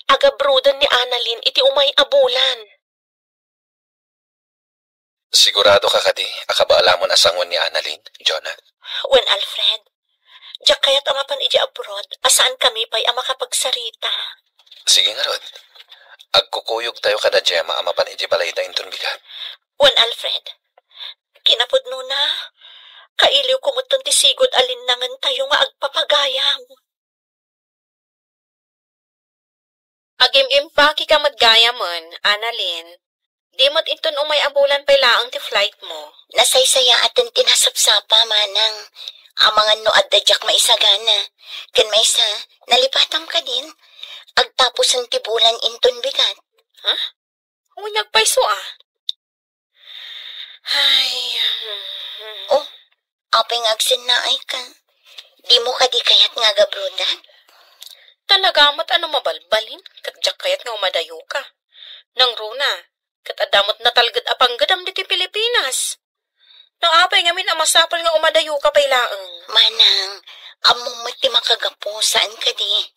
Agabroaden ni Annalyn iti umay a bulan. Sigurado ka kadi a kabaalamon a sangoen ni Annalyn, Jonah? Wen, Alfred. Diak kayat a mapan idiay abroad a saankami pay a makapagsarita. Sige ngarud. Agkukuyogtayo kada Gemma a mapan idiay balayda inton bigat. Wen, Alfred. Kinapudnona, kailiwko metten ti sigud a linnangentayo nga agpapagayam. Agim-impakeka met gayamen, Annalyn. Di met inton umay a bulan pay laeng ti flightmo. Nasaysayaaten ti nasapsapa, manang. Amangan no adda diak maisagana. Ken maysa, nalipatam kadin. Agtapusen ti bulan inton bigat. Ha? Wen, agpayso a. Ay, hmm. Oh, apay nga agsennaayka? Dimo kadi kayat nga agabroadan? Talaga met a no mabalbalin, ket diak kayat nga umadayoka. Nangruna, ket adda met natalged a panggedam ditoy Pilipinas. No apay ngamin a masapul nga umadayoka pay laeng? Manang, ammom met ti makagapu, saan kadi?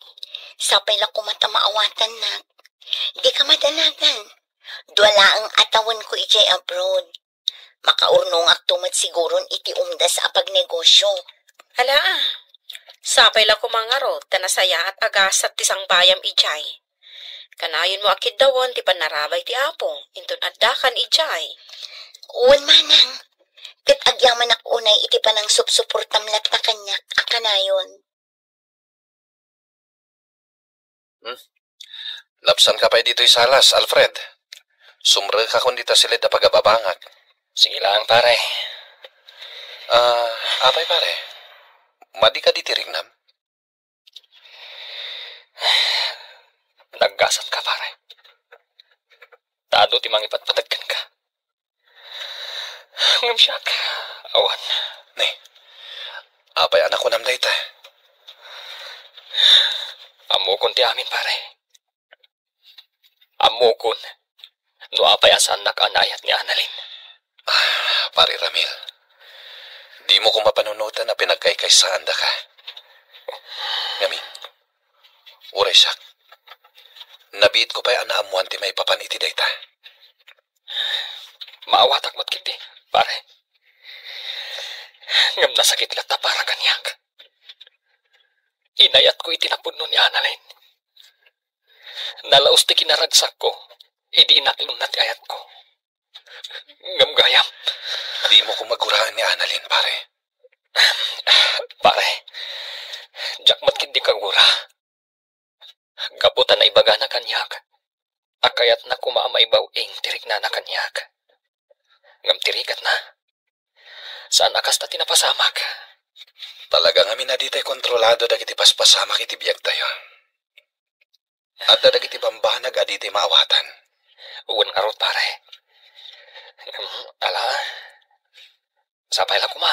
Sapay la koma ta maawatannak. Dika madanagan. Dua laeng a tawenko idiay abroad. Makaurnongakto met siguron iti umdas a pagnegosio. Ala, a. Sapay la koma ngarud ta nasayaat a gasat ti sangbayam idiay. Kanayonmo a kiddawen ti pannarabay ti Apo inton addakan idiay. Wen, manang, ket agyamanak unay iti panangsupsuportam latta kaniak a kanayon. Hmm. Lapsanka pay ditoy salas, Alfred. Sumrekakon dita siled a pagababangak. Sige lang, pare. Ah, apay, pare? Madi kadi ti riknam? Naggasatka, pare. Ta adu ti mangipatpateg kenka. Ngem siak, awan. Ne, apay a nakunam dayta? Ammokon ti amin, pare. Ammokon no apay a saannak a naayat ni Annalyn. Ah, Pare Ramil, dimo koma panunoten a pinagkaykaysaandaka. Ngamin, uray siak, nabiitko pay a naammoan ti maipapan iti dayta. Maawatak met ketdi, pare. Ngem nasakit latta para kaniak. Inayatko iti napudno ni Annalyn. Nalaus ti kinaragsakko idi inaklonna ti ayatko. Ngem gayam. Dimo koma guraen ni Annalyn, pare. Pare, diak met ketdi kagura. Gapu ta naibagana kaniak a kayatna koma a maibaw-ing ti riknana kaniak. Ngem ti rigatna, saan a kasta ti napasamak. Talaga ngamin a ditay kontrolado dagiti paspasamak iti biagtayo. Adda dagiti bambanag a ditay maawatan. Wen ngarud, pare. Ngem, ala, sapay la koma.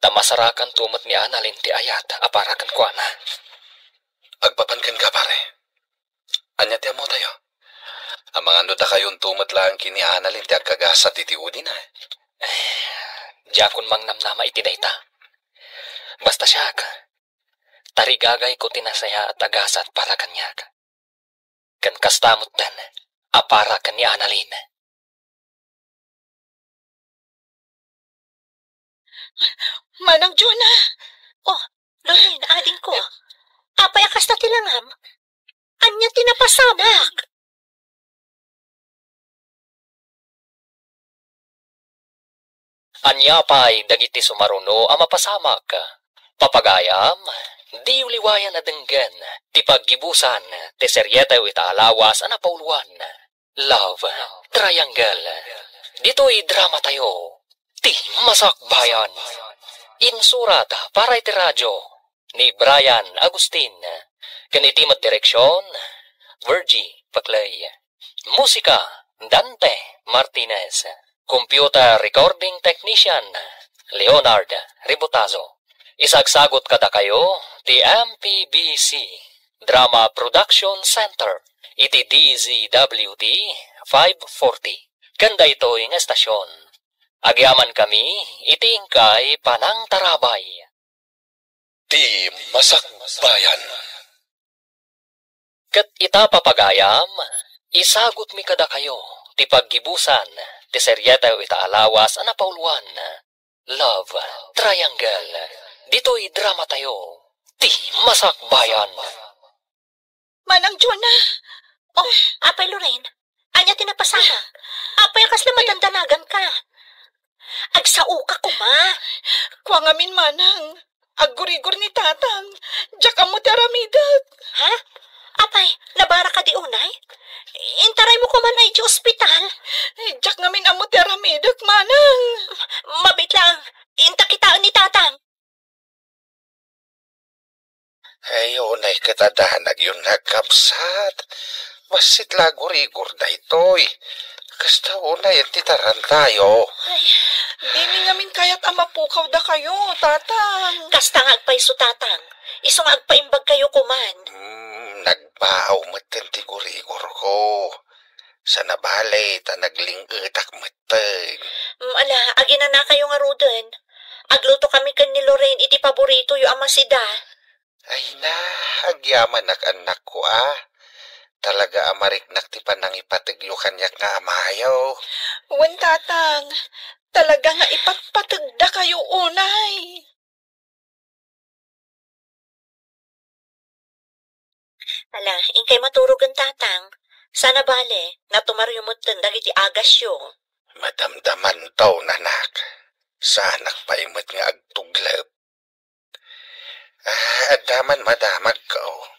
Ta masarakanto met ni Annalyn ti ayat a para kenkuana. Agpapan kenka, pare. Ania ti ammotayo? Amangan no dakayonto met laeng ken ni Annalyn ti agkagasat iti udina. Eh, diakon mangnamnama iti dayta. Basta siak, tarigagayko ti nasayaat a gasat para kaniak. Ken kasta metten a para ken ni Annalyn. Manang Jonah! Oh, Lorraine, adingko. Apay a kasta ti langam? Ania ti napasamak? Ania pay dagiti sumaruno a mapasamak? Papagayam, diyo liwayan a denggen ti paggibusan ti serietayo ita a lawas a napauloan, Love Triangle. Ditoy dramatayo, Ti Masakbayan. Insurat para iti radio ni Brian Agustin, ken iti met direksion, Virgie Paclay. Musika, Dante Martinez. Computer recording technician, Leonard Ributazo. Isagsagut kadakayo ti M P B C Drama Production Center iti D Z W T five forty. Ken daytoy nga estasion, agyamankami iti inkay panangtarabay. Ti Masakbayan. Ket ita, papagayam, isagutmi kadakayo ti paggibusan ti serietayo ita a lawas a napauloan, Love Triangle. Ditoy dramatayo, Ti Masakbayan. Manang Jonah! Oh, apay Lorraine, ania ti napasamak? Apay a kasla madandanaganka? Agsaoka koma. Kua ngamin, manang. Aggurigor ni tatang. Diak ammo ti aramidek. Ha? Apay, nabaraka di unay? Intaraymo koma idiay ospital. Diak ngamin ammo ti aramidek, manang. Mabiit lang. Inta kitaen ni tatang. Ay, unay ket adanagyon nga agkabsat. Bassit la aggurigor daytoy. Kasta unay ti tarantayo. Ay, dimi ngamin kayat a mapukaw dakayo, tatang. Kasta nga agpayso, tatang. Isu nga agpaimbag kayo koman. Hmm, nagbaaw metten ti gurigorko. Sana bale, ta nagling-etak metten. Mm, ala, aginanakayo ngaruden. Agluto kami ken ni Lorraine iti paboritoyo a masida. Ay na, agyamanak, annakko, a. Talaga a mariknak ti panangipategyo kaniak nga amayo. Wen, tatang, talaga nga ipatpategda kayo unay. Ala, inkay maturogen, tatang. Sana bale, natumaryo metten dagiti agasyo. Madamdamanto, nanak. Saanak pay met nga agtuglep. Ah, adda man madamagko.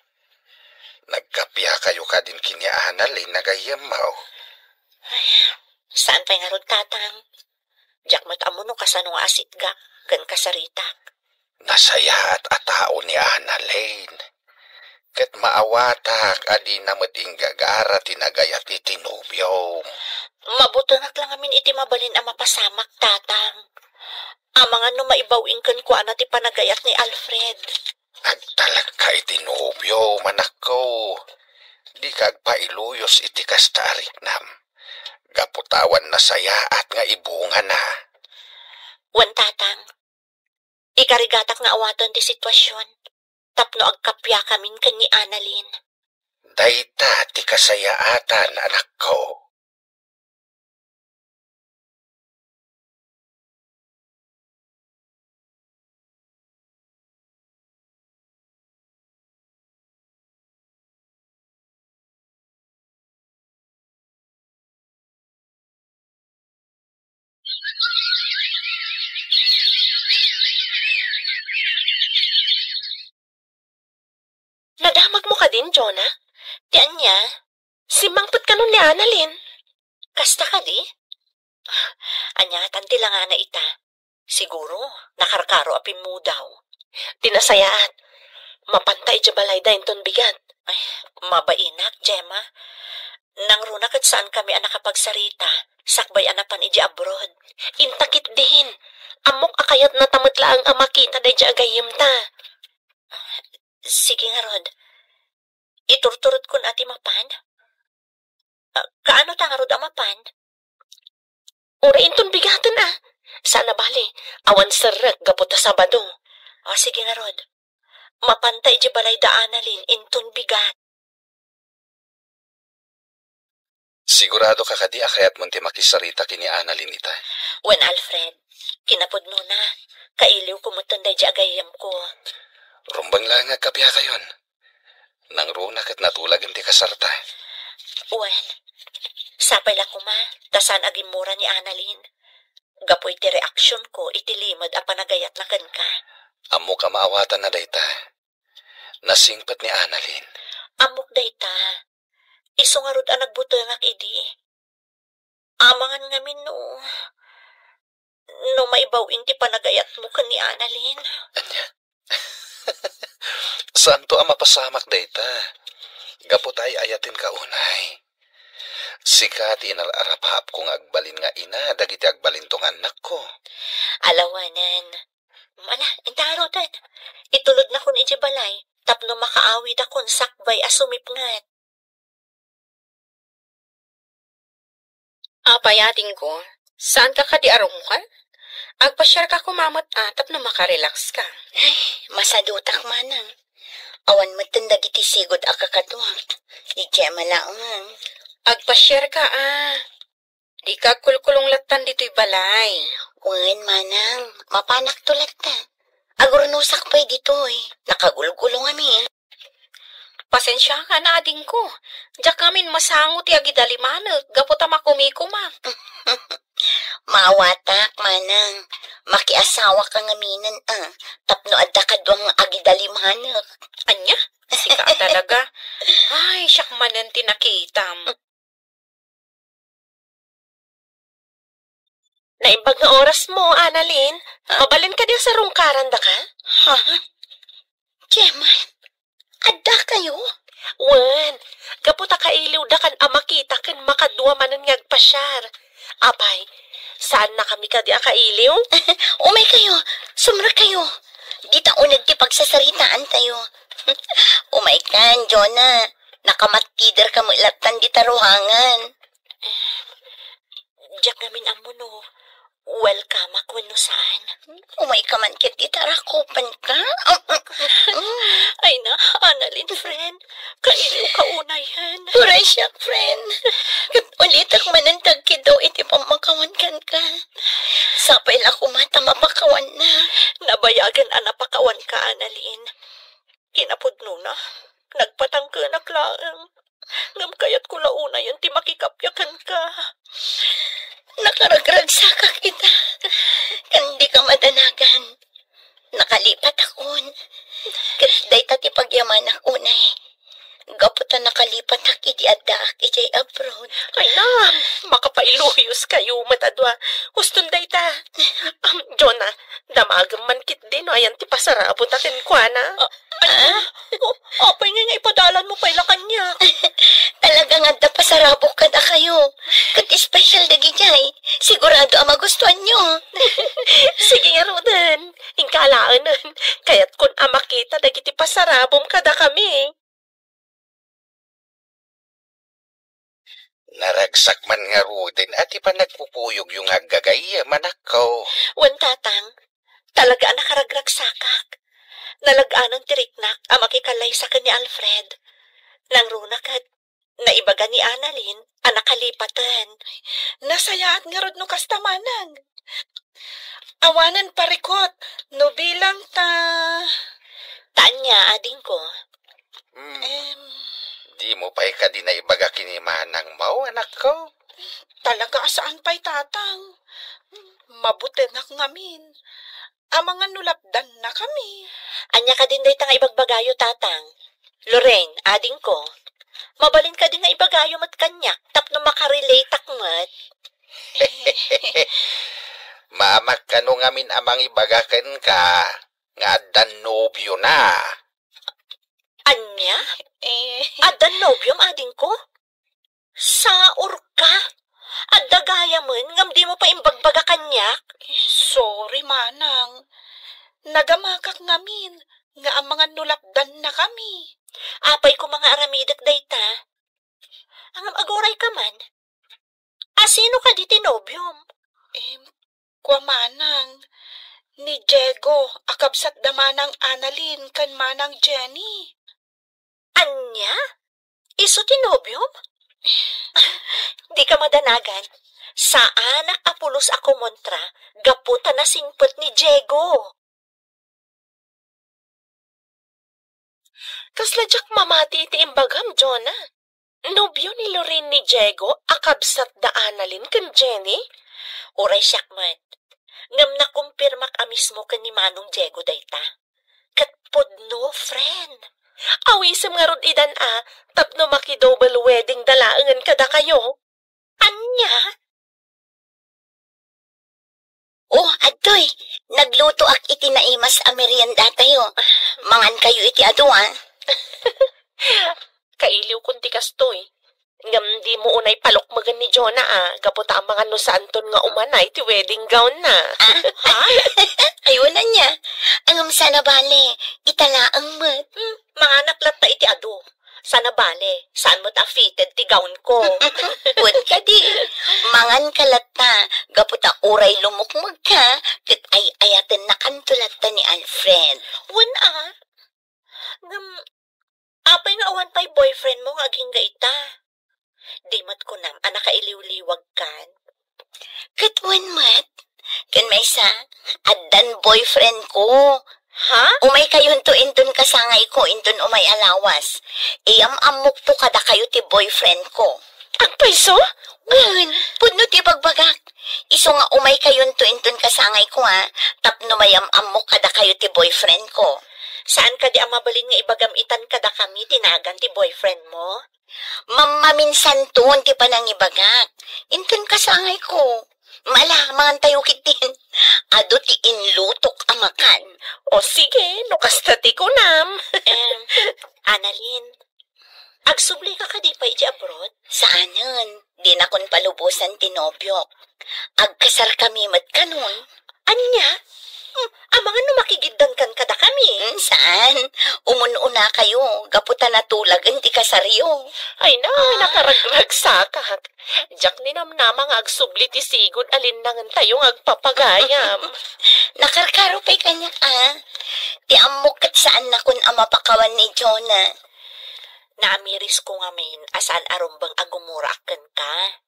Nagkappia kayo kadin ken ni Annalyn a gayyemmo? Ay, saan pay ngarud, tatang? Diak met ammo no kasano nga asitgak ken kasaritak. Nasayaat a tao ni Annalyn. Ket maawatak a dina met inggagara ti nagayat iti nobiom. Mabutenak la ngamin iti mabalin a mapasamak, tatang. Amangan no maibaw-ing kenkuana ti panagayat ni Alfred. Agtalekka iti nobiom, anakko. Dika agpailuyos iti kasta a riknam. Gapu ta awan nasayaat nga ibungana. Wen, tatang, ikarigatak nga awaten ti situasion tapno agkappiakamin ken ni Annalyn. Dayta ti kasayaatan, anakko. ketdin, Jonah? Ti ania? Simmangpet kanon ni Annalyn? Kasta kadi? Ania ngatan ti langana ita? Siguro, nakarkaro a pimmudaw. Ti nasayaat, mapanta idiay balayda inton bigat. Ay, mabainak, Gemma. Nangruna ket saankami a nakapagsarita, sakbay a napan idiay abroad. Inta ketdin. Ammok a kayatnata met laeng a makita daydiay a gayyemta. Sige ngarud. Iturturodkon a ti mapan? Ah, kaano ta ngarud a mapan? Uray inton bigaten a. Saan a bale, awan serrek gapu ta Sabado. O, sige ngarud. Mapanta idiay balayda Annalyn inton bigat. Sigurado ka kadi a kayatmon ti makisarita ken ni Annalyn ita? Wen, Alfred, kinapudnona, kailiwko metten daydiay a gayyemko. Rumbeng laeng nga agkapiakayon. Nangruna ket natulagen ti kasarta. Wen, sapay la koma, ta saan a gimmura ni Annalyn. Gapu iti reaksionko iti limed a panagayatna kenka. Ammok a maawatanna dayta. Nasingpet ni Annalyn. Ammok dayta. Isu ngarud a nagbutengak idi. Amangan ngamin no, no maibaw-in ti panagayatmo ken ni Annalyn. Ania? Saanto a mapasamak dayta. Gapu ta ay-ayatenka unay. Sika ti inar-arapaapko nga agbalin nga ina dagiti agbalinto nga annakko. Alawanen. Ala, inta ngaruden. Itulodnakon idiay balay tapno makaawidakon sakbay a sumipnget. Apay, adingko, saanka kadi a rummuar? Agpasiarka koma met a tapno makarelax ka. Ay, masadutak manang. Awan metten dagiti sigud a kakaduak. Di Gemma laeng. Agpasiarka a. Dika agkulkulong lattan ditoy balay. Wen, manang, mapanakto latta. Agurnosak pay ditoy. Nakagulgulong amin. Pasensiakan, adingko. Diak ngamin masango ti agidalimanek gapu ta makumikumak. Maawatak, manang. Makiasawaka ngaminen a, tapno adda kaduam nga agidalimanek. Ania? Sika a talaga. Ay, siak manen ti nakitam. Naimbag nga orasmo, Annalyn. Ah? Mabalin kadi a sarungkarandaka? Ha? Gemma, addakayo? Wen, gapu ta kailiwdakan a makita ken makadua manen nga agpasiar. Apay, saannakami kadi a kailiw? Umaykayo, sumrekkayo. Dita uneg ti pagsasaritaantayo. Umaykan, Jonah. Nakamattiderka met lattan dita ruangan. Diak ngamin ammo no welcome-ak wenno saan. Umayka man ket ita rakupenka. Ay na, Annalyn, friend. Kailiwka unayen. Uray siak, friend. Ket ulitek manen ti agkiddaw iti pammakawan kenka. Sapay la koma ta mapakawanna. Nabayagen a napakawanka, Annalyn. Kinapudnona, nagpatangkenak laeng. Ngem kayatko la unayen ti makikappia kenka. Nakaragragsakak ita, ken dika madanagan. Nakalipatakon. Ket dayta ti pagyamanak unay. Gapu ta nakalipatak idi addaak idiay abroad. Ay na, makapailuyos kayo met a dua. Huston dayta. Am, Jonah, damagem man ketdi no ayan ti pasarabota kenkuana. Ah, ay na. Ah? O, apay ngay nga ipadalan mo pay la kaniak? Talaga nga adda pasarabok kadakayo. Ket special dagidiay. Sigurado a magustuanyo. Sige ngaruden. Inka alaenen. Kayatkon a makita dagiti pasarabom kadakami. Naragsak man ngaruden a ti panagkukuyogyo nga aggagayyem, anakko. Wen, Tatang, talaga a nakaragragsakak. Nalag-anan ti riknak a makikallaysa ken ni Alfred. Nangruna ket naibaga ni Annalyn a nakalipaten. Nasayaat ngarud no kasta manang. Awanen parikut no bilang ta. Ta ania, adingko? Hmm. Em. Dimo pay kadi naibaga ken ni manangmo, anakko? Talaga a saan pay, Tatang. Mabutengak ngamin. Amangan no lapdannakami. Ania kadin dayta nga ibagbagayo, Tatang? Lorraine, adingko, mabalin kadi nga ibagayo met kaniak tapno makarelateak met? Maamak kano ngamin a mangibaga kenka nga addan nobiona. Ania? Eh. Addan nobiom, adingko? Saurka? Adda gayamen ngem dimo pay imbagbaga kaniak? Sorry, manang. Nagamakak ngamin nga amangan no lapdannakami. Apay koma nga aramidek dayta? Ngem agurayka man. A, sino kadi ti nobiom? Em, kua manang, ni Diego a kabsat da Manang Annalyn ken Manang Jenny. Ania? Isu ti nobiom? Dika madanagan. Saanak a pulos a kumontra gapu ta nasingpet ni Diego. Kasla diak mamati iti imbagam, Jonah. Nobio ni Lorraine ni Diego a kabsat da Annalyn ken Jenny? Uray siak met. Ngem nakumpirmak a mismo ken ni Manong Diego dayta. Ket pudno, friend. Awisem ngarud idan a, tapno maki-double wedding da laengen kadakayo. Ania? Oh, adtoy, naglutoak iti naimas a meriendatayo. Mangankayo iti adu, a. Kailiwkon ti kastoy. Ngem dimo unay palukmegen ni Jonah a, gapu ta amangan no saanton nga umanay ti wedding gown na. Ah? Ha? Ay, wen ania. Ngem saan a bale, ita laeng met. Hmm, manganak latta iti adu. Saan a bale, saan met a fitted ti gown ko. Wen kadi, manganka latta, gapu ta uray lumukmegka, ket ay-ayatennakanto latta ni Alfred. Wen a. Ngem, apay nga awan pay boyfriend mo nga agingga ita? Di met kunam a nakailiwliwagkan? Ket wen met, ken maysa, addan boyfriend ko. Ha? Umaykayonto inton kasangayko inton umay a lawas. Iyam-ammokto kadakayo ti boyfriend ko. Agpayso? Wen, pudno ti bagbagak. Isu nga umaykayonto inton kasangayko, a, tapno mayam-ammok kadakayo ti boyfriend ko. Saan kadi a mabalin nga ibagam itan kadakami ti nagan ti boyfriend mo? Mammaminsanton ti panangibagak. Inton kasangayko. Ala, mangantayo ketdin. Adu ti inlutok a makan. O sige, no kasta ti kunam. Em, Annalyn, agsublika kadi pay idiay abroad? Saanen, dinakon palubosan ti nobiok. Agkasarkami met kanon. Ania? Hmm, amangan no makigiddankan kadakami. Hmm, saan? Umun-unakayo, gapu ta natulagen ti kasaryo. Ay na, ah, nakaragragsakak. Diak ninamnama nga agsubli ti sigud a linnangentayo nga agpapagayam. Nakarkaro pay kaniak, a. Ti ammok ket saannakon a mapakawan ni Jonah. Naamirisko ngamin a saan a rumbeng a gumuraak kenka.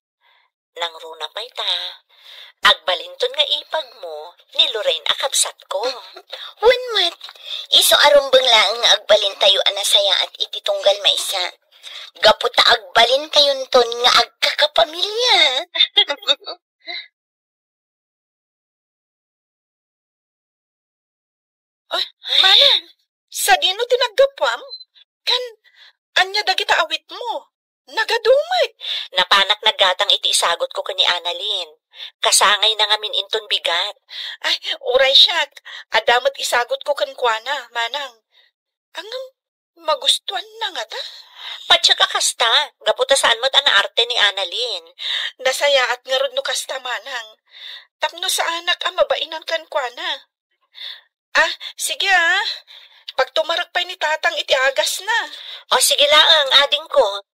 Nangruna pay ta, agbalinton nga ipag mo ni Lorraine a kabsatko. Wen met, isu a rumbeng laeng nga agbalintayo a nasayaat iti tunggal maysa. Gapu ta agbalintayonton nga agkakapamilya. Ay, manang, sadino ti naggapuam? Ken, ania dagita awitmo? Nagadu met. Napanak naggatang iti isagutko ken ni Annalyn. Kasangayna ngamin inton bigat. Ay, uray siak. Adda met isagutko kenkuana, manang. Ngem, magustuanna ngata? Patiek a kasta, gapu ta saan met a naarte ni Annalyn. Nasayaat ngarud no kasta, manang. Tapno saanak a mabainan kenkuana. Ah, sige, ah. Pagtumarek pay ni Tatang iti agasna. O, sige laeng, adingko.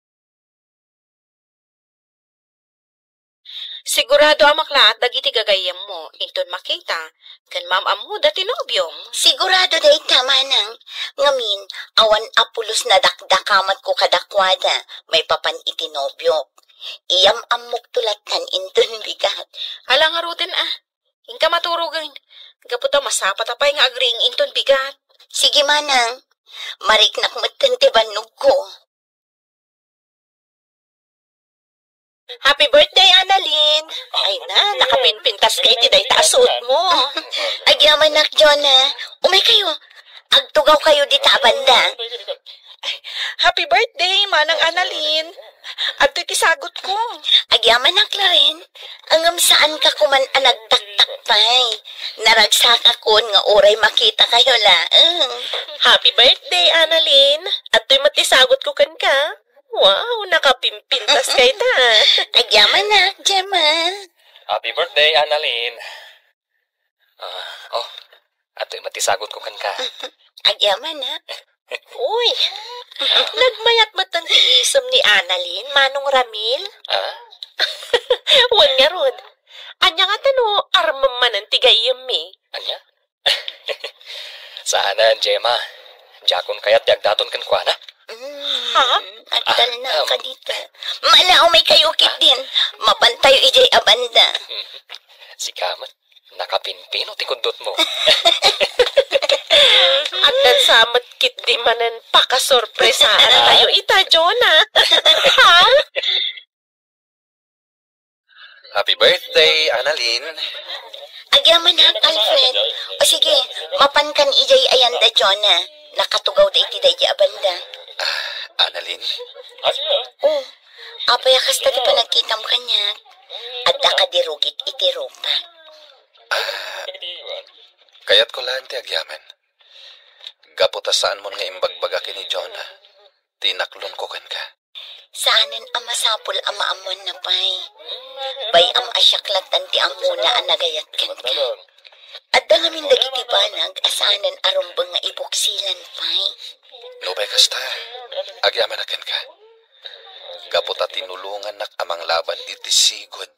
Sigurado a maklaat dagiti gagayyemmo inton makita ken maam-ammoda ti nobiom. Sigurado dayta, manang. Ngamin, awan a pulos nadakdakamatko kadakuada maipapan iti nobiok. Iyam-ammokto lattan inton bigat. Ala ngaruden, a. Inka maturogen. Gapu ta masapata pay nga agriing inton bigat. Sige, manang. Mariknak metten ti bannogko. Happy birthday, Annalyn! Ay na, nakapinpintas ka iti dayta a suot mo. Agyamanak, Jonah. Umay kayo. Agtugaw kayo dita a banda. Happy birthday, Manang Annalyn. Adtoy ti sagutko. Agyamanak, Loren. Ngem saanka koman a nagtaktak pay. Naragsakakon nga uray makitakayo laeng. Happy birthday, Annalyn. Adtoy met ti sagutko kenka. Wow, nakapimpintas kayta. Agyamanak, Gemma. Happy birthday, Annalyn. Ah, oh, adtoy met ti sagutko kenka. Agyamanak. Uy, nagmayat met ti isem ni Annalyn, Manong Ramil. Ah? Wen ngarud, ania ngata no armem manen ti gayyemmi? Ania? Saanen, Gemma. Diakon kayat ti agdaton kenkuana. Mm, Ha? Agtalna Ah, um. ka dita. Mala, umay kayo kitdin. Mapantayo idiay a banda. Sika met, nakapimpino ti kuddotmo. Addan sa met kitdi manen pakasorpresaan tayo ita, Jonah. Ha? Happy birthday, Annalyn. Agyamanak, Alfred. O sige, mapankan idiay ayanda, Jonah. Nakatugaw da iti daydi a banda. Ah, Annalyn? Oh, apay a kasta ti panagkitam kaniak? Adda kadi rugit iti rupa? Ah, kayatko laeng ti agyaman. Gapu ta saanmon nga imbagbaga ken ni Jonah ti inaklonko kenka. Saanen a masapul a maammuanna pay. Bay-am a siak lattan ti ammona a nagayat kenka. Adda ngamin dagiti banag a saanen a rumbeng nga ibuksilan pay. No bay kasta, agyamanak kenka. Gapu ta tinulongannak a manglaban iti sigud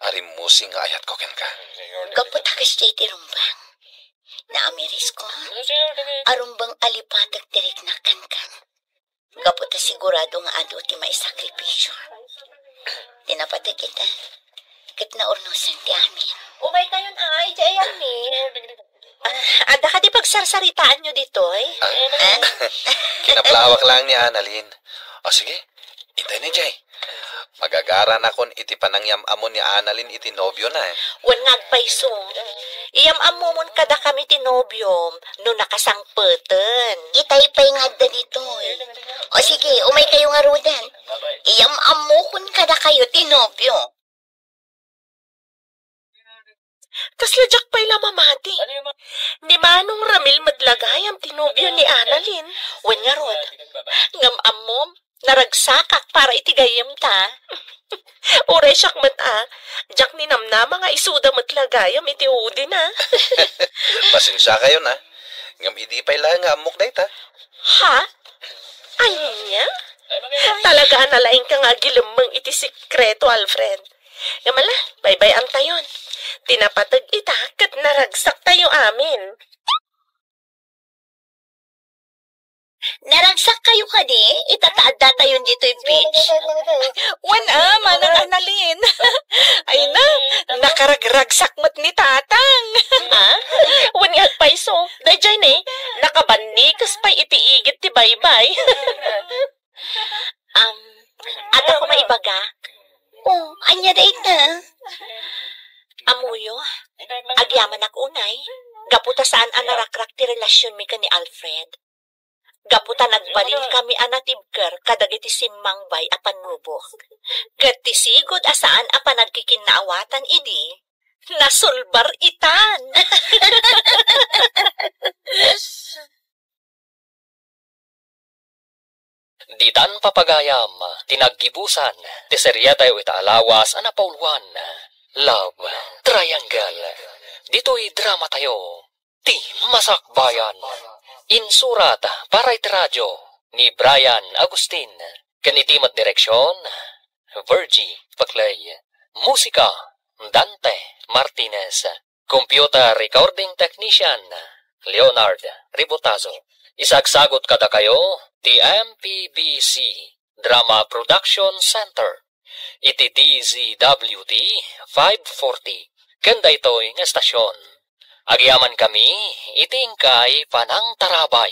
a rimmusing nga ayatko kenka. Gapu ta kasdiay ti rumbeng. Naamirisko, a rumbeng a lipatek ti riknak kenka. Gapu ta sigurado nga adu ti maisakripisio. Ti napateg ita, ket naurnosen ti amin. Umay kayon ay, di ayanmi. Ah, adda kadi pagsarsaritaanyo ditoy? Ah? Ah? Kinablawak lang ni Annalyn. O sige, intay ni Jay. Magagaranakon iti panangyam-ammo ni Annalyn iti nobiona, eh. Wen nga agpayso. Iyam-ammomon kadakami ti nobiom no nakasangpeten. Itay pay nga adda ditoy. O sige, umay kayo ngaruden. Iyam-ammokon kadakayo ti nobio. Kasla diak pay la mamati. Ni Manong Ramil met la gayam ti nobio ni Annalyn. Wen ngarud, ngem ammom, naragsakak para iti gayyemta. Uray siak met a, diak ninamnama nga isuda met la gayam iti udina. Pasensiakayon a, ngem idi pay la nga ammok dayta. Ha? Ania? Talaga a nalaingka nga agilemmeng iti sekreto, Alfred. Ngem ala, baybay-antayon. Ti napateg ita ket naragsaktayo amin. Naragsakkayo kadi? Ita ta addatayon ditoy beach. Wen a, Manang Annalyn. Ay na, nakaragragsak met ni Tatang. Ha? Wen nga agpayso. Daydiay ne, nakabannikes pay iti igid ti baybay. Um, adda ko maibaga? Oh, ania dayta? Ammoyo, agyamanak unay, gapu ta saan a narakrak ti relasionmi ken ni Alfred. Gapu ta nagbalin kami a natibker kadagiti simmangbay a pannubok. Ket ti sigud a saan a panagkikinnaawatan idi, nasulbar itan. Ditan papagayam ti naggibusan ti serietayo ita a lawas a napauluan, Love Triangle. Ditoy dramatayo, Ti Masakbayan. Insurat para iti radio ni Brian Agustin. Ken iti met direksion, Virgie Paclay. Musika, Dante Martinez. Computer recording technician, Leonard Ribotazo. Isagsagut kadakayo ti M P B C Drama Production Center iti D Z W T five forty ken daytoy nga estasion. Agyamankami iti inkay panangtarabay.